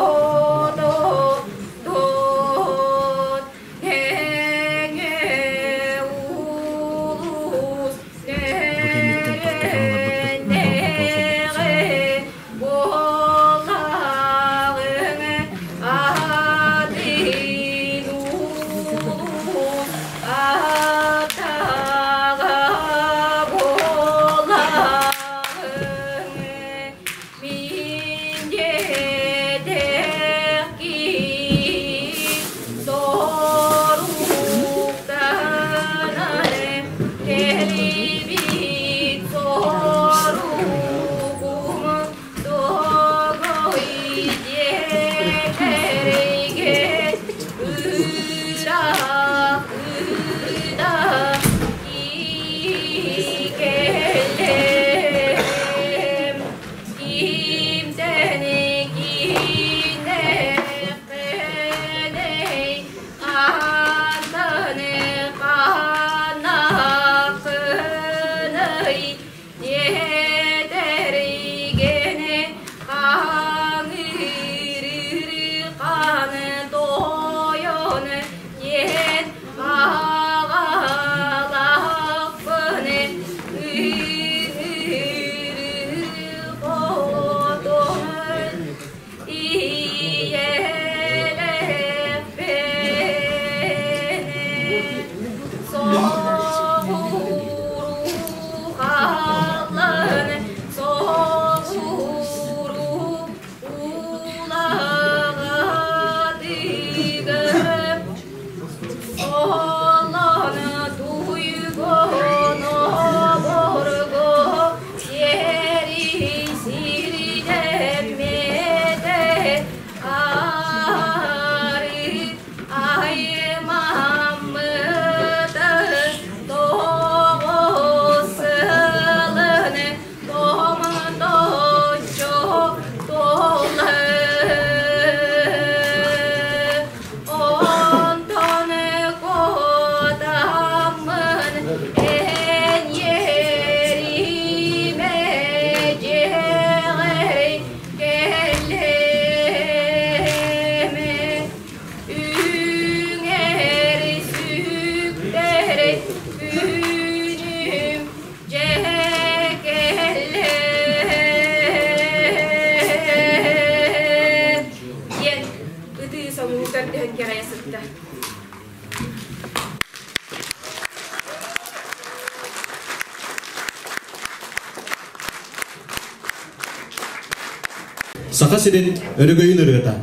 Саха сирин өрөгөйүн ырыата.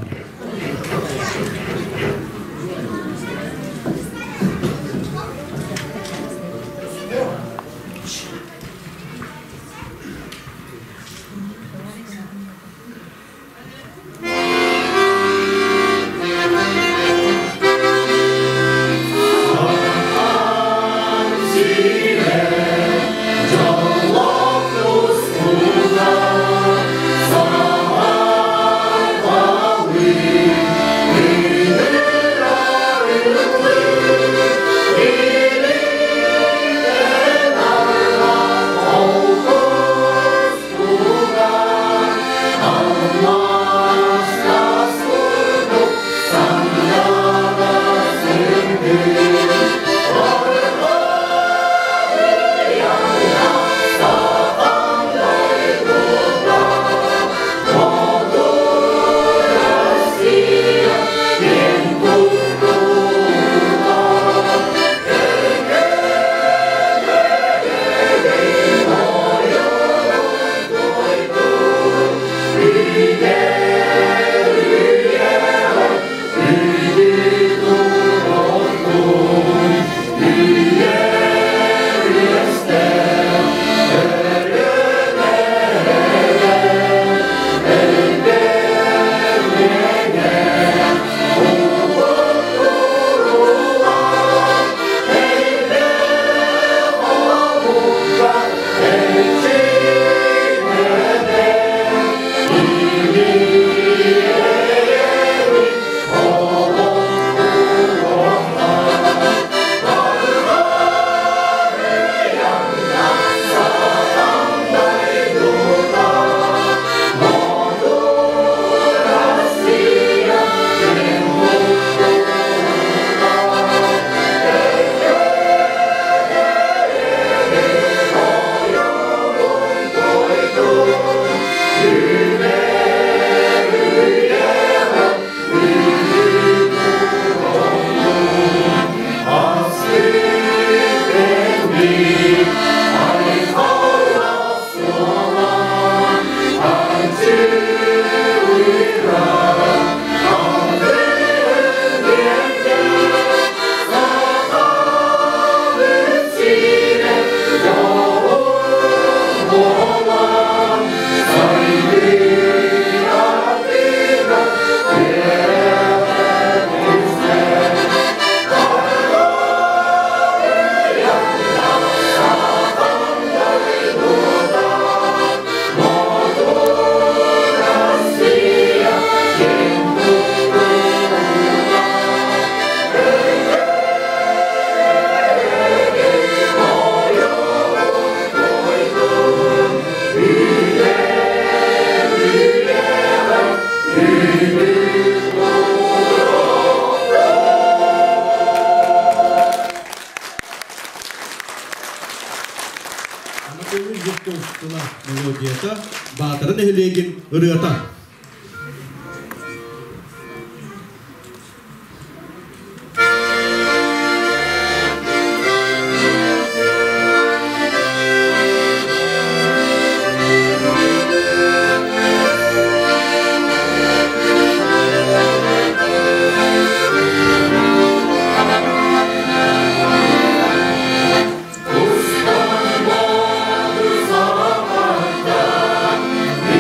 Анатолий Жирков тыла мелодията, Баатара нэһилиэгин ырыата.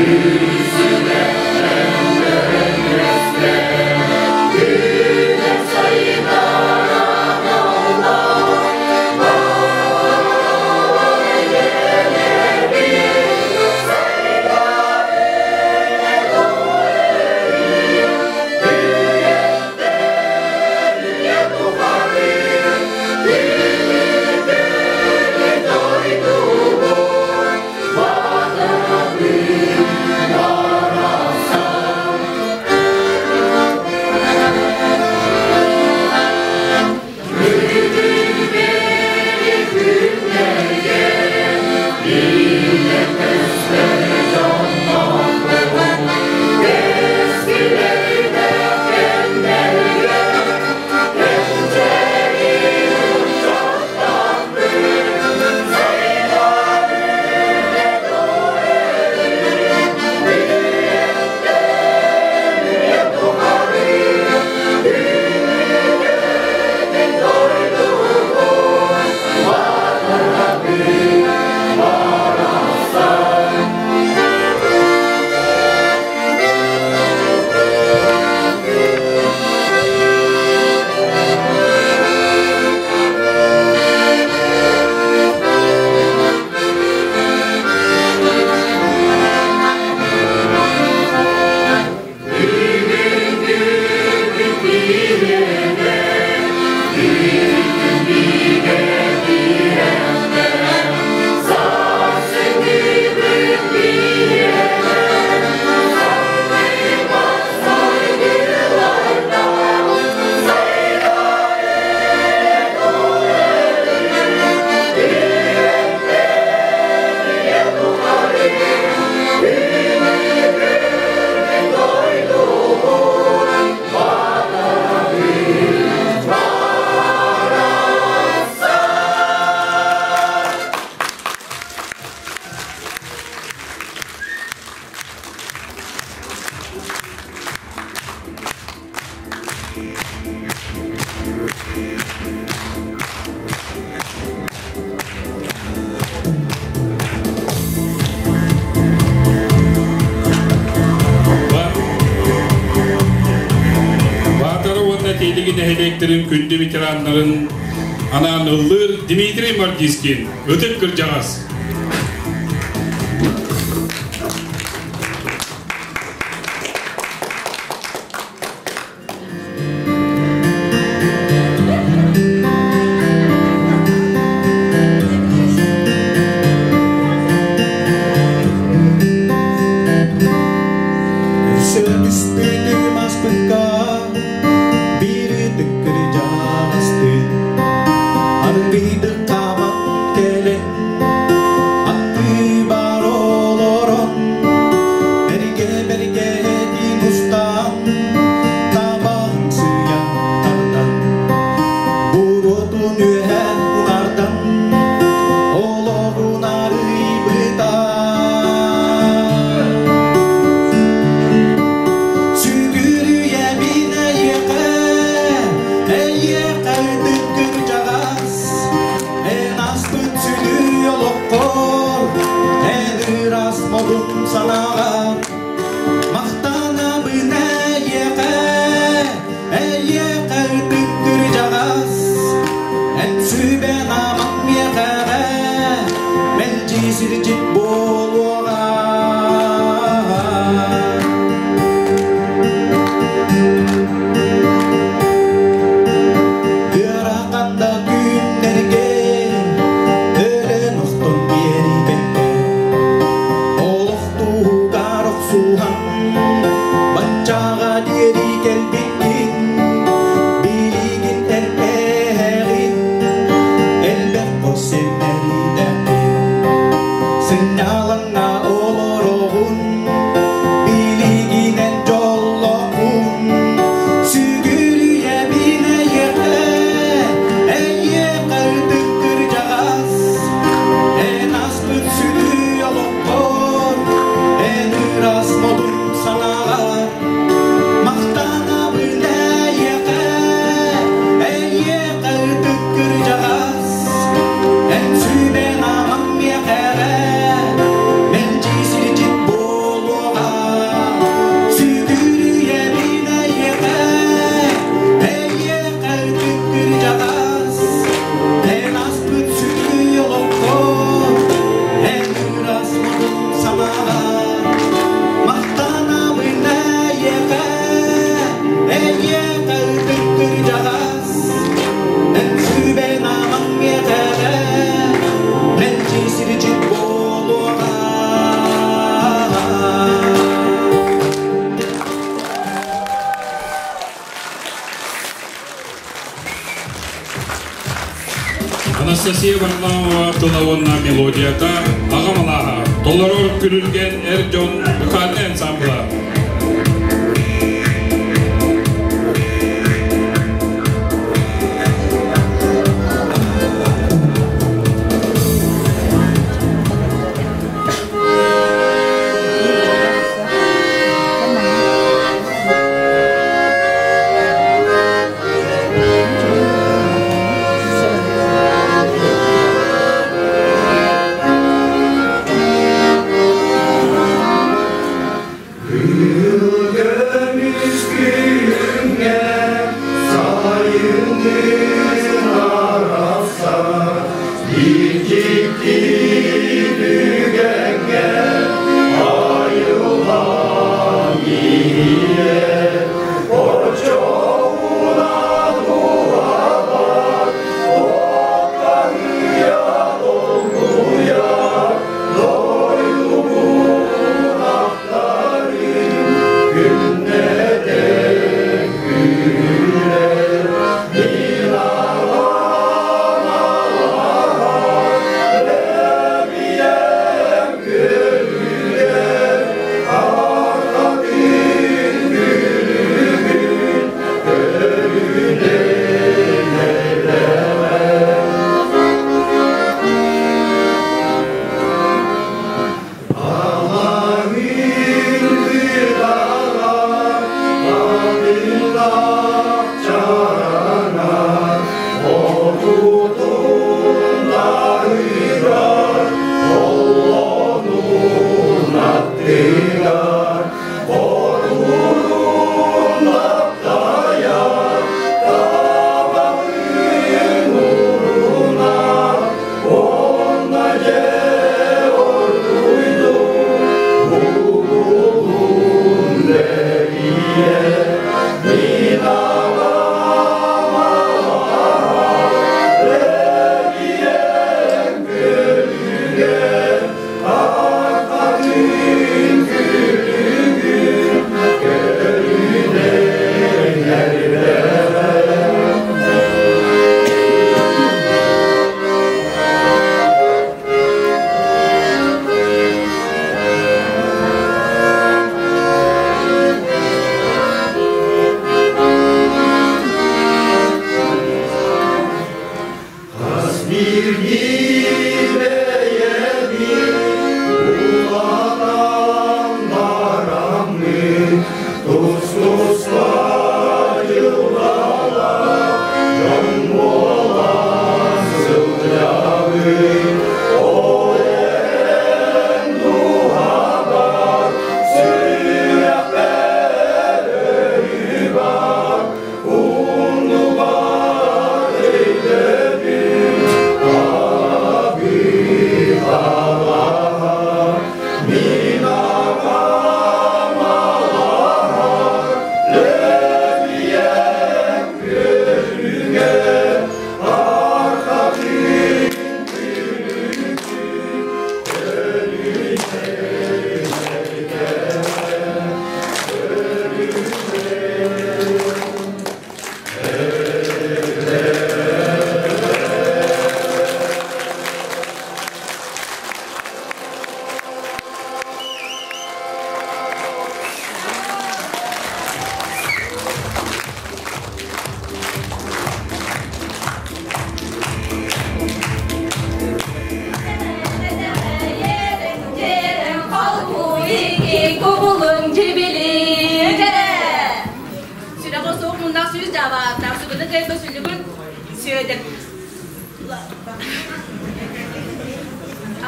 Yüzüne Баатара уонна Тиэлиги нэһилиэктэрин күндү ветераннарын анаан ыллыыр Дмитрий Мордискин, ытык кырдьаҕас. Көрсө түспүтүм аспыкка биир ытык кырдьаҕастыын аргыйдык хааман кэлэн аттыбар олорон эргэ бэргэһэтин устан табаҕын сыыйа тардан буруотун үөһэ унаардан олоҕун арыйбыта. Сүгүрүйэбин эйиэхэ, эйиэхэ ытык кырдьаҕас, эн ааспыт сүдү олоххор, эн ыраас модун санааҕар махтанабын эйиэхэ, эйиэхэ ытык кырдьаҕас, эн сүбэн-амаҥ миэхэҕэ мэлдьи сирдьит буолуоҕа. Ыарахан да күннэргэ өлөн охтон биэрбэккэ олох туһугар охсуһан баччаҕа диэри кэлбиккин билигин эн эһэҕин элбэх хос сэмэридэххин сынньалаҥҥа олороҕун билигин эн дьоллооххун сүгүрүйэбин эйиэхэ эйиэхэ ытык кырдьаҕас эн ааспыт сүдү олоххор эн ыраас модун санааҕар махтанабын эйиэхэ эйиэхэ ытык кырдьаҕас эн сүбэн-амаҥ миэхэҕэ мэлдьи сирдьит буолуоҕа сүгүрүйэбин эйиэхэ эйиэхэ ытык кырдьаҕас эн ааспыт сүдү олоххор эн ыраас модун санааҕар махтанабын эйиэхэ эйиэхэ ытык кырдьаҕас эн сүбэн-амаҥ миэхэҕэ мэлдьи сирдьит буолуоҕа. Анастасия Варламова тыла уонна мелодията аҕам алааһа толорор күрүлгэн эр дьон вокальнай ансамбла. кыайба сүллүгүн Сүөдэр.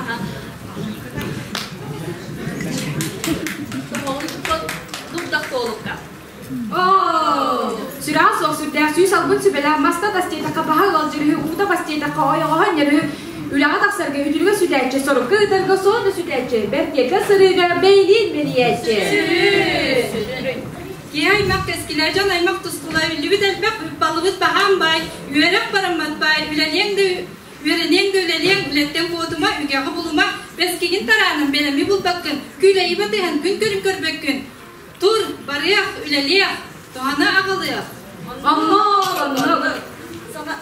Аха. Тоһоҕун туппат дурдах туолукка. Оо, сүрэҕэ суох сүрдээх сүүс албын сүбэлээх маста тас диэтэххэ баһа ыалдьар үһү, уута бас диэтэххэ ойоҕоһо анньар үһү, үлэҕэ тахсарга үтүлүгэ сүтээччи, сорукка ыытарга суол да сүтээччи, бэрт сырыыга бэйилиин бэрийээччи. Сүрүн. Киһи аймах кэскилэ, дьон аймах тускула, үллүбүт элбэх, балыбыт баһаам баай, үөрэх бараммат баай, үлэлиэҥ да үөрэниэҥ да үлэлиэҥ, үлэттэн куотума, үгэҕи булума, бэскигин тараанан бэлэми булбаккын, күүлэйи батыһан күн көрүн көрбөккүн, Тур, барыах, үлэлиэх, туһаны аҕалыах. Онно, онно. Саҥа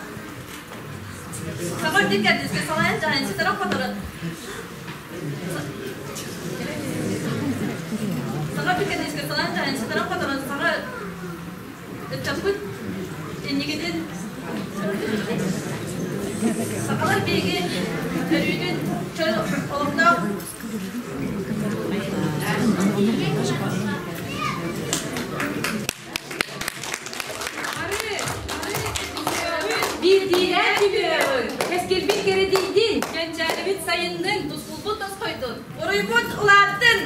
Саҥа үрдүк кэрдиискэ салайан дьаһайан ситэрэн-хоторон Саҥа үрдүк кэрдиискэ салайан дьаһайан ситэрэн-хоторон саҥа ыччаппыт инникитин сахалар биһиги өрүүтүн чөл олохтоох Биирдиилээн түбүөҕүн, кэскилбит кэрэтийдин, Кэнчээрибит сайыннын, тускулбут тосхойдун, уруйбут улааттын!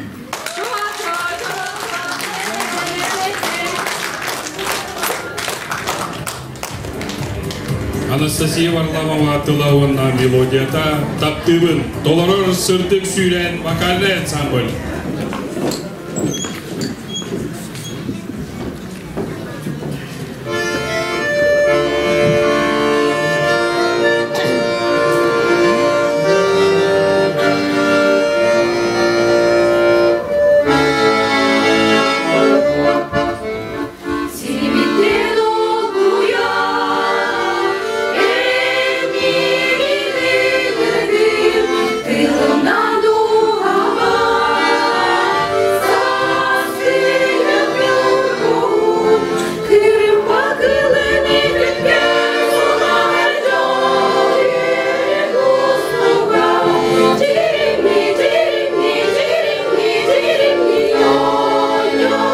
Анастасия Варламова тыла уонна мелодията «Таптыыбын» толорор сырдык сүүрээн вокальнай ансамбль. Сирбиттэн олгуйа, эн миигин тылымна дууһаба, саас кырымпа кылын итиккэ сунар дьол устуга Дьиримни, дьиримни, дьиримни, дьиримни оонньоото.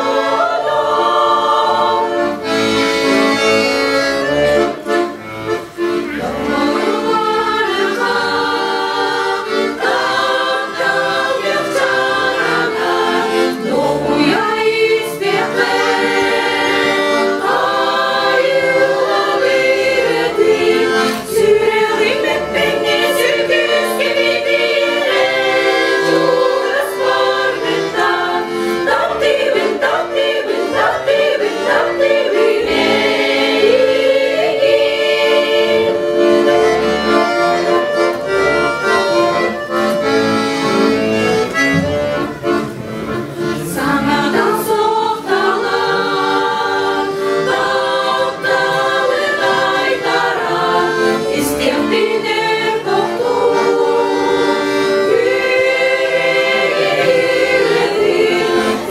Саҥадан суохталан, тапталын айтаран, истиэхпин өр тохтуу, күөгэйиилэтин,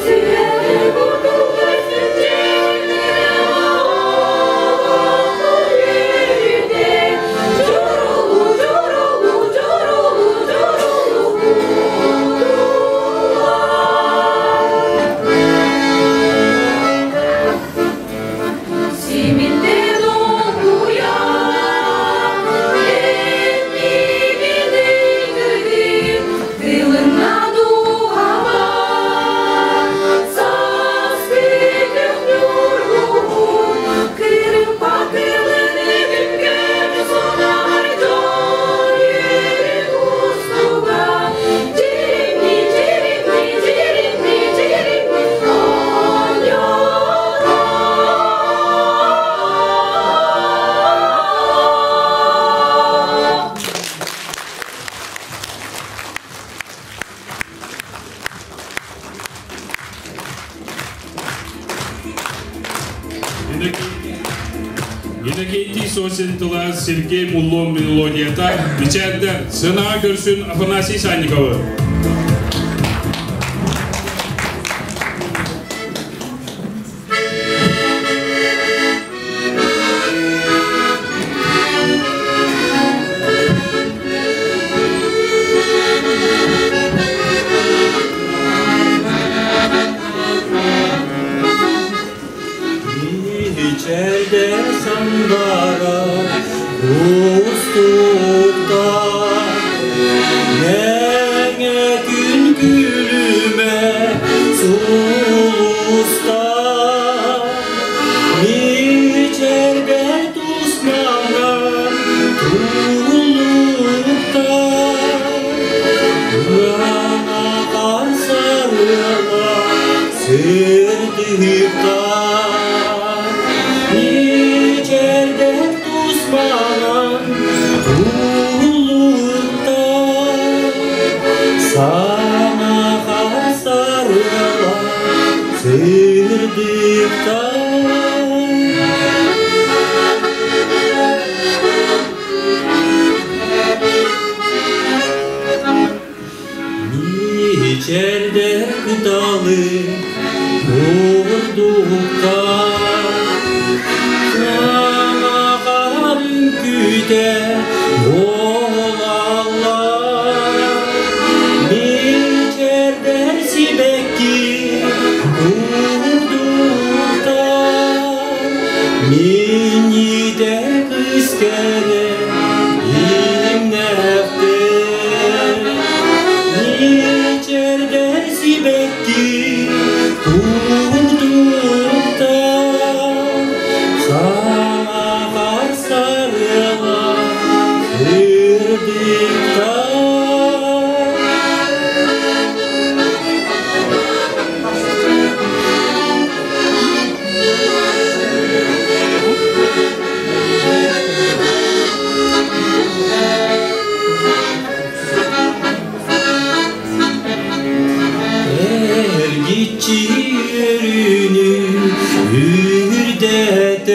сүрэҕи курдук сүтчэҥнэрэ олохпут үөрүүтэ, дьурулуу, дьурулуу, дьурулуу, дьурулуу Симиттен олгуя, эн миигин ыҥырдын, тылына дууһаба, сааскы ньургуһун, кырыымпа кылын күҥҥэ сонар дьон үөрүн устуга, дьиримни, дьиримни, дьиримни, дьиримни оонньоото. Иннокентий Сосин тыла Сергей Муллон мелодията Мичээрдэр сынаҕа көрсүн Афанасий Санниковы. Мичээрдэр сандара кустуктар Мэҥэ күн күлүмэ сулустар Мичэрбэр тусманан туллуктар Ыарахан сарыала сырдыктар Мичэрбэр тусманан туллуктар Саҥахан сарыала сырдыктар. Мичэрдэр кыталы курдуктар Саҥахан үҥкүүтэ буолаллар Мичэрдэр сибэкки курдуктар Минньитэ кыыс кэрэ имнэхтэр Мичэрдэр сибэкки курдуктар Саҥаҕар сарыала сырдыктар. Эргиччи үөрүүнү үрдэтэр,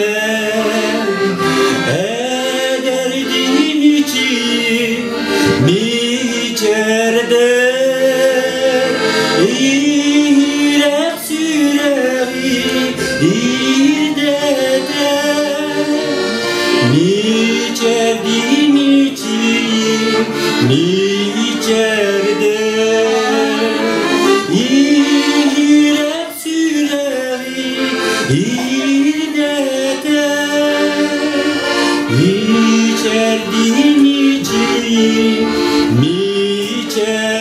эдэрдиин ичии мичэрдэр, иһирэх сүрэҕи ирдэтэр, мичэрдиин ичии мичэрдэр, иһирэх сүрэҕи ирдэтэр, мичэрдиин ичии мичэрдэр.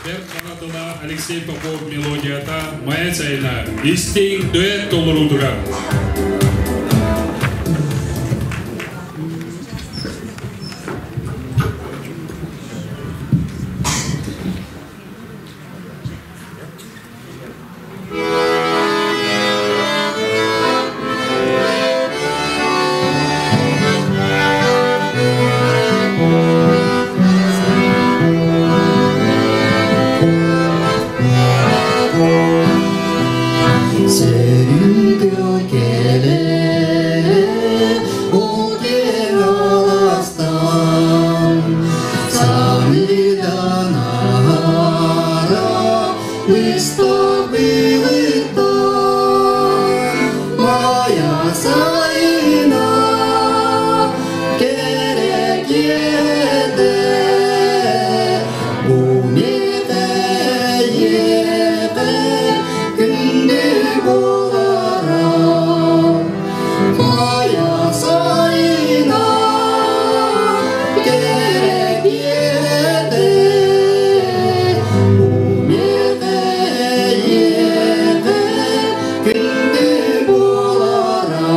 Бэрт Хара тыла Алексей Попов мелодията Майа сайына истиҥ дуэт толоруутугар. Сөрүүн тыал кэлэр, ол киэҥ алаастан, Саһыйдан аһара быстах былыттан, Майа сайына кэрэ киэтэ, Бу миэхэ күндү буолара. Майа сайына кэрэ киэтэ, Бу миэхэ күндү буолара.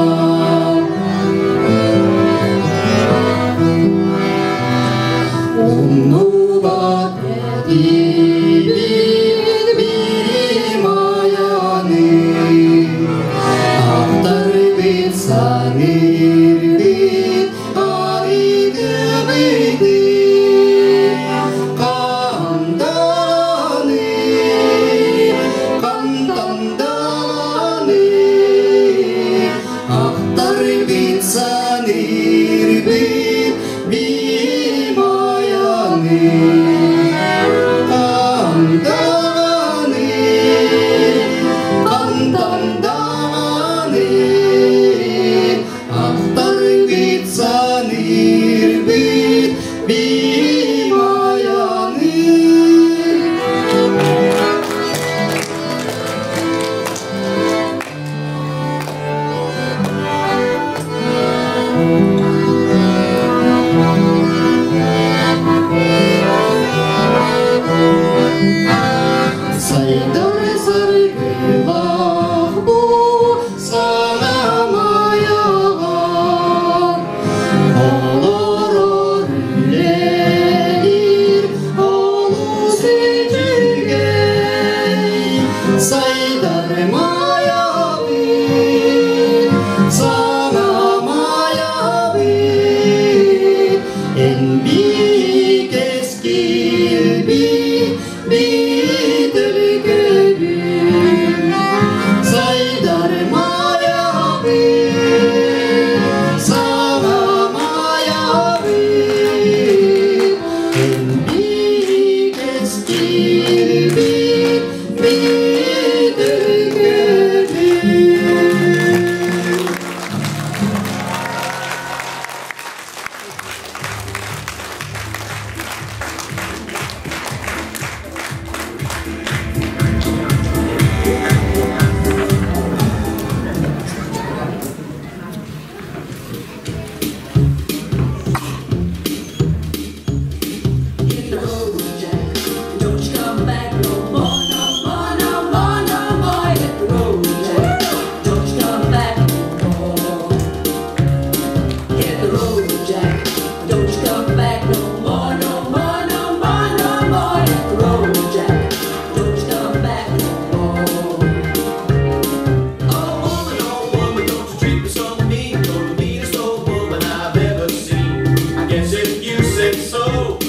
guess if you say so,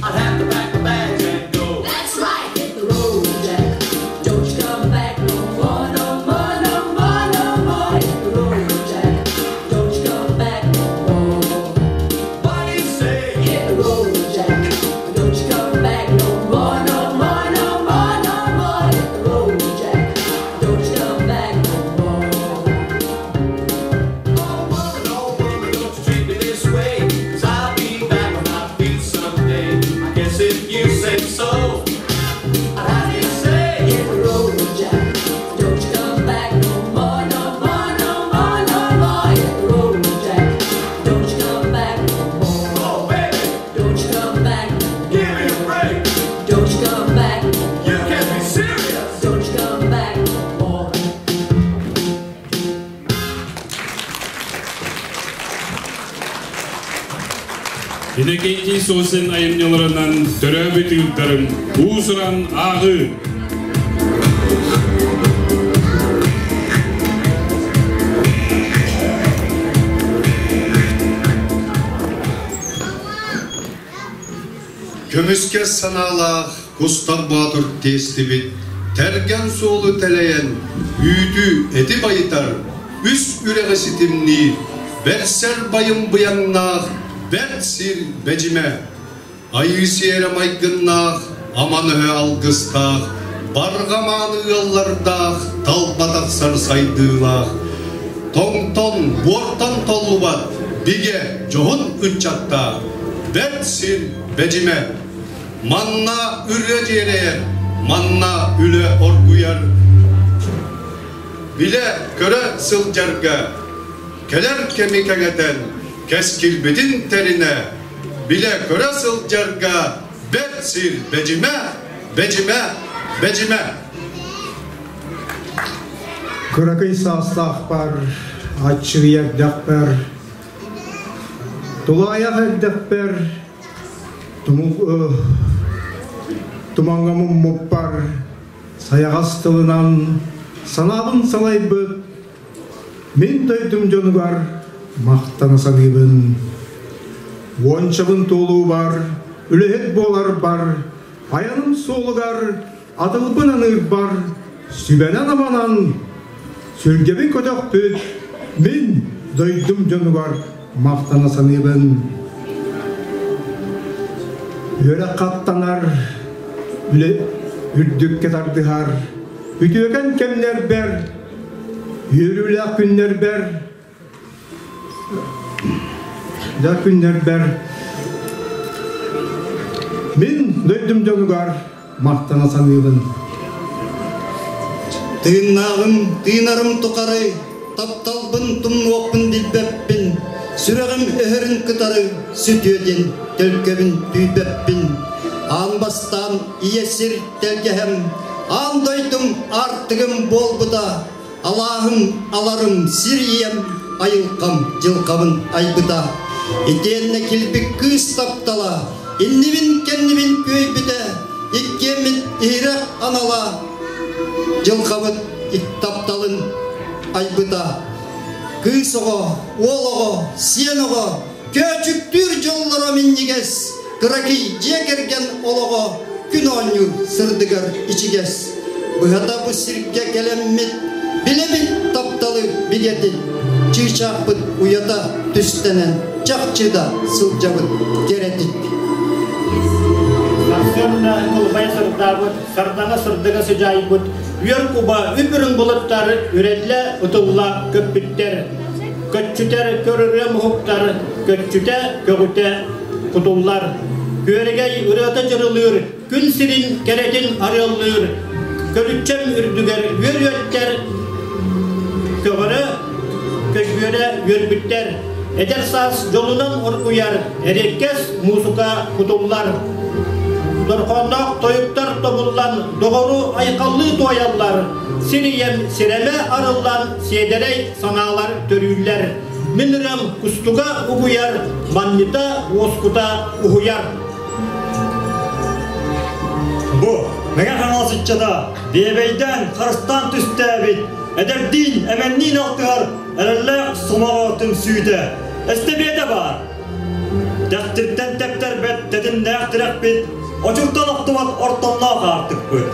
I'd have to pack my bags and go. That's right, hit the road, Jack. Don't you come back no more, no more, no more, no more. Hit the road, Jack. Don't you come back no more. What do you say? Hit the road, Jack. Don't you come back no more, no more, no more, no more. Hit the road, Jack. Don't you come back no more. Oh, woman, don't you treat me this way, 'cause I'll be back on my feet someday. I guess if you say so, I'd have to say. Hit the road, Jack. Don't you come back no more, no more, no more, no more. Hit the road, Jack. Don't you come back no more. Oh, baby, Don't you come back. give me a break. Don't you come back. You can't be serious. Don't you come back no more. Иннокентий Сосин айымньыларынан төрөөбүт ыырдарым уус-уран ааҕыы. Көмүскэс санаалаах Кустар Боотур тиэстибит, тэргэн суолу тэлэйэн, үүтү эти байытар, үс үрэҕи ситимниир, бэрсэр байым быйаҥнаах бэрт сир бэдьимэ. Айыы сиэрэ майгыннаах, аман өһө алгыстаах, барҕа мааны ыаллардаах, талба тахсар сайдыылаах, тоҥтон, буортан толлубат, бигэ, дьоһун ыччаттаах, бэрт сир бэдьимэ. Манна ырыа дьиэрэйэр, манна үлэ оргуйар, билэ-көрө сылдьарга, кэлэр кэми кэҥэтэн, кэскилбитин тэринэ, билэ-көрө сылдьарга бэрт сир бэдьимэ, бэдьимэ, бэдьимэ. Кыракый саастаахпар, аччыгый эрдэхпэр, тулаайах эрдэхпэр, тумаҥҥа муммуппар, сайаҕас тылынан санаабын салайбыт мин дойдум дьонугар махтана саныыбын. Уончабын туолуубар, үлэһит буоларбар, айаным суолугар атылбын аныырбар, сүбэнэн-аманан сүргэбин көтөхпүт мин дойдум дьонугар махтана саныыбын. Үөрэх хаттанар, үлэ үрдүккэ тардыһар, үтүөкэн кэмнэрбэр, үөрүүлээх күннэрбэр, да күннэрбэр мин дойдум дьонугар махтана саныыбын. Тыыннааҕым, тыынарым тухары, тапталбын тумнуохпун билбэппин, сүрэҕим өһөрүн кытары сүтүө диэн төлкөбүн түүйбэппин. Аан бастаан ийэ сир тэлгэһэм, аан дойдум аартыгым буолбута, алааһым, аларым, сир ийэм, айылҕам, дьылҕабын айбыта. Итиэннэ килбик кыыс таптала, иннибин-кэннибин күөйбүтэ, иккиэммит иһирэх анала, дьылҕабыт тапталын айбыта. Кыыс оҕо, уол оҕо, сиэн оҕо, көөчүктүүр дьоллоро минньигэс, кыракый дьиэ кэргэн олоҕо күн оонньуур сырдыгар ичигэс. Быһата бу сиргэ кэлэммит, билэбит тапталы бигэтин, чыычаахпыт уйата түстэнэн, чахчы да сылдьабыт кэрэтик. Сарсыарда кулбай сырдаабыт, сардаҥа сырдыга сыдьаайбыт, үөр куба үп-үрүҥ былыттар үрэллэ ытылла көппүттэр. Көччүтэр көрөрө муһуктар, көччүтэ көҕүтэ кутуллар. Күөрэгэй ырыата дьырылыыр, күн сирин кэрэтин арыаллыыр, көрүччэм үрдүгэр үөр үөттэр, көҕөрө көйгүөрэ үөрбүттэр. Эдэр саас дьолунан оргуйар, эриэккэс муусука кутуллар. Дорҕоонноох тойуктар тобуллан, доҕору айхаллыы туойаллар. Сир ийэм сирэмэ арыллан, сиэдэрэй санаалар төрүүллэр. Мин ырыам кустуга угуйар, манньыта уоскута уһуйар. Бу Мэҥэ Хаҥалас ыччата биэбэйдээн, харыстаан түстээбит, эдэрдиин, эмэнниин алтыһар эрэллээх сомоҕо түмсүүтэ. Эстэбиэтэ баар. Тэхтиртэн тэптэрбэт тэтимнээх тирэхпит, очуртан охтубат ортонноох аартыкпыт.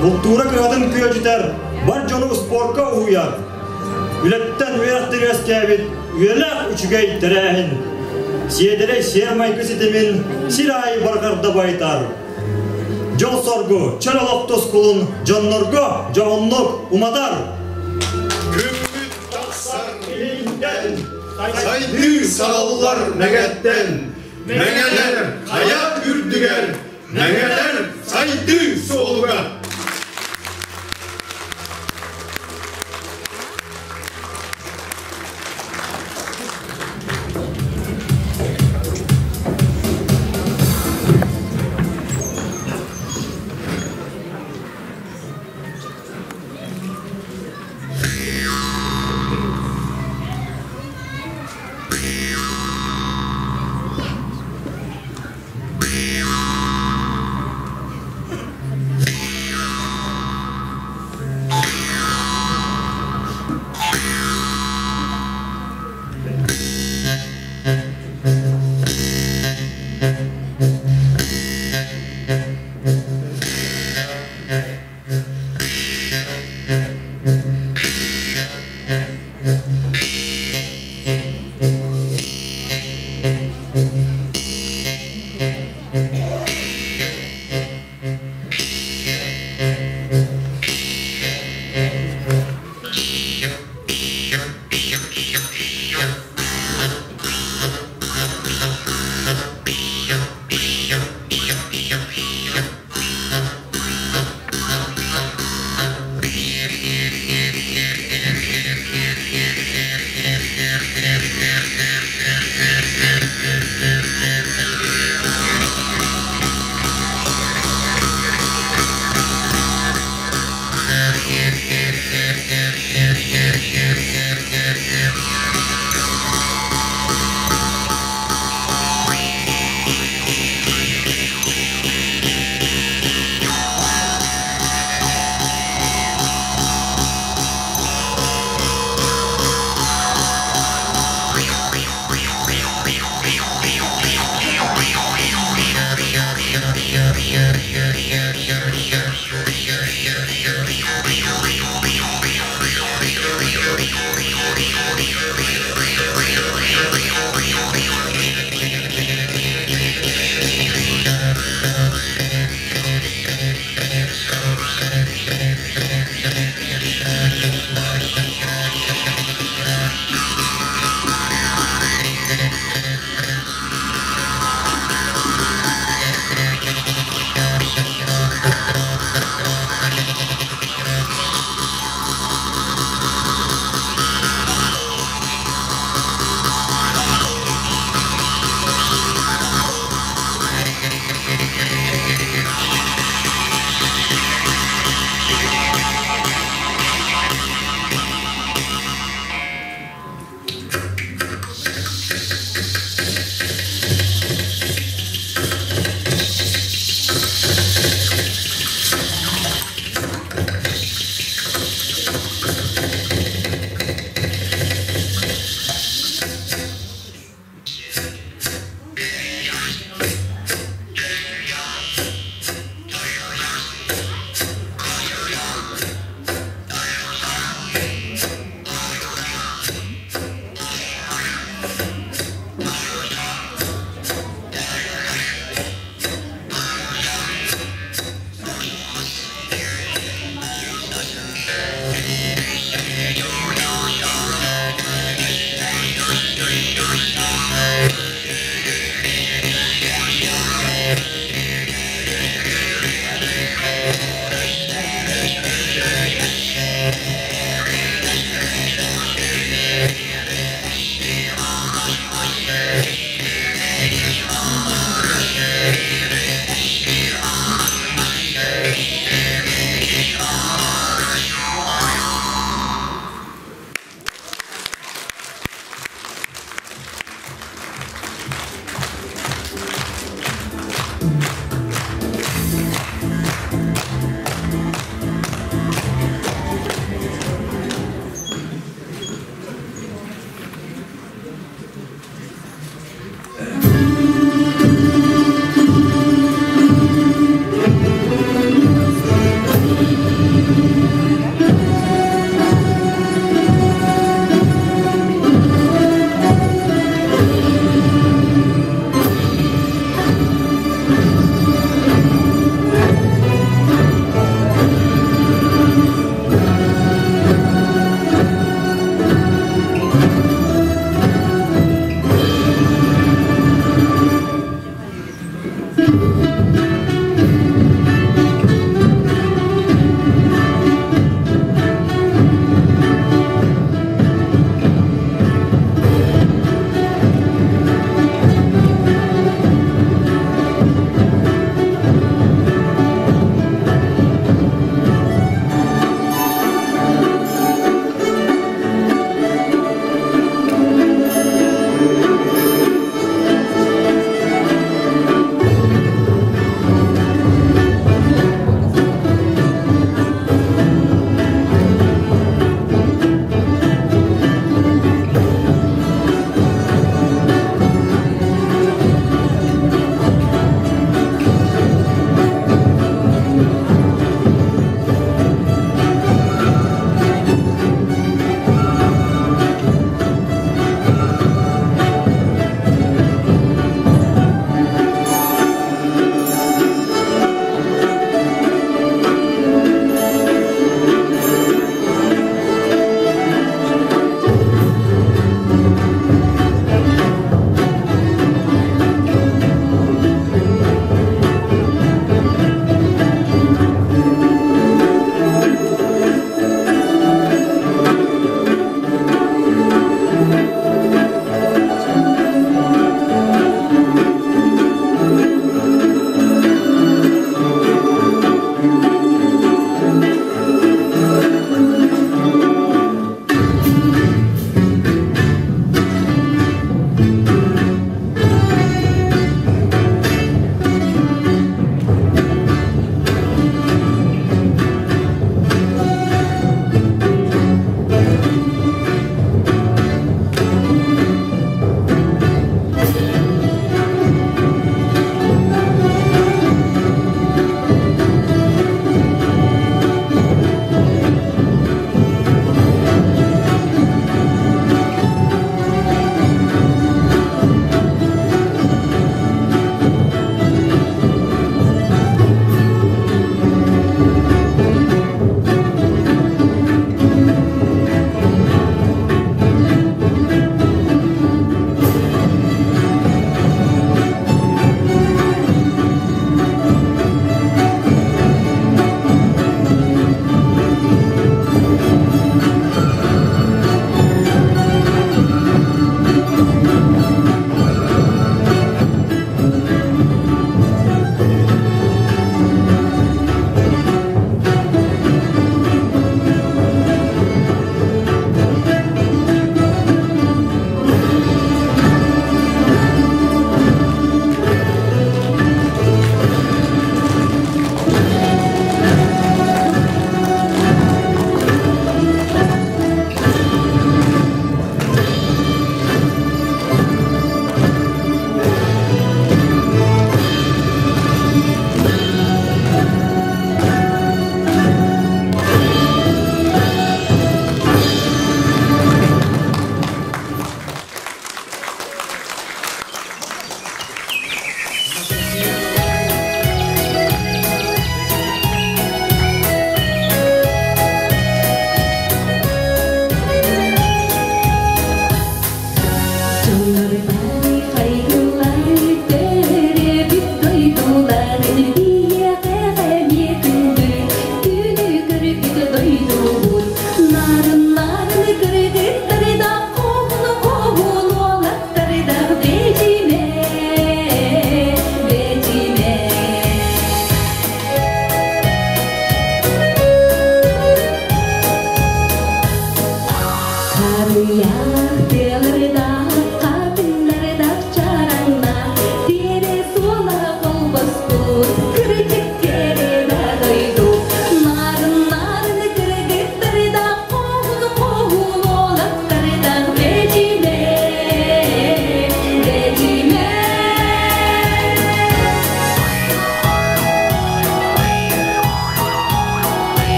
Култуура кыһатын күөдьүтэр, бар дьону спорка уһуйар, үлэттэн үөрэхтэн үөскээбит үйэлээх үчүгэй тэрээһин. Сиэдэрэй сиэр-майгы ситимин сир аайы барҕарда байытар. Дьол-соргу, чөл олох тускулун дьоннорго дьоһуннук уматар. Күммүт тахсар илинтэн, сайдыы саҕаллар мэҥэттэн, мэҥэлэр хайа үрдүгэр, мэҥэлэр сайдыы суолугар.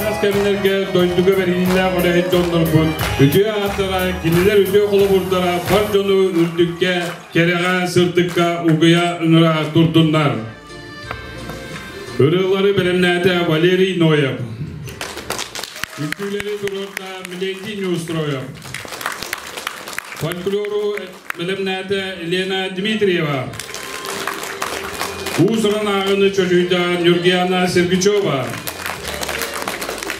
Аһаҕас кэмнэргэ дойдуга бэриниилээх үлэһит дьоннорбут үтүө ааттара, кинилэр үтүө холобурдара бар дьону үрдүккэ, кэрэҕэ, сырдыкка угуйа ыҥыра турдуннар. Ырыалары бэлэмнээтэ Валерий Ноев. Үҥкүүлэри туруорда Милентий Неустроев. Фольклору бэлэмнээтэ Елена Дмитриева. Уус-уран ааҕыны чочуйда Нюргиана Сергучева.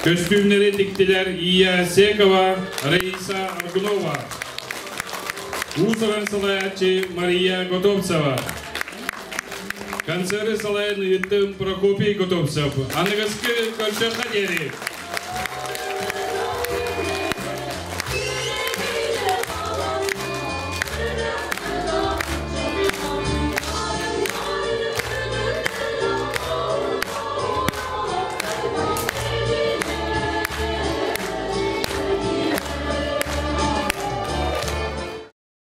Көстүүмнэри тиктилэр Ия Секова, Раиса Аргунова. Уус-уран салайааччы Мария Готовцева. Концеры салайан ыыттым Прокопий Готовцев. Аныгыскы көрсөххө диэри.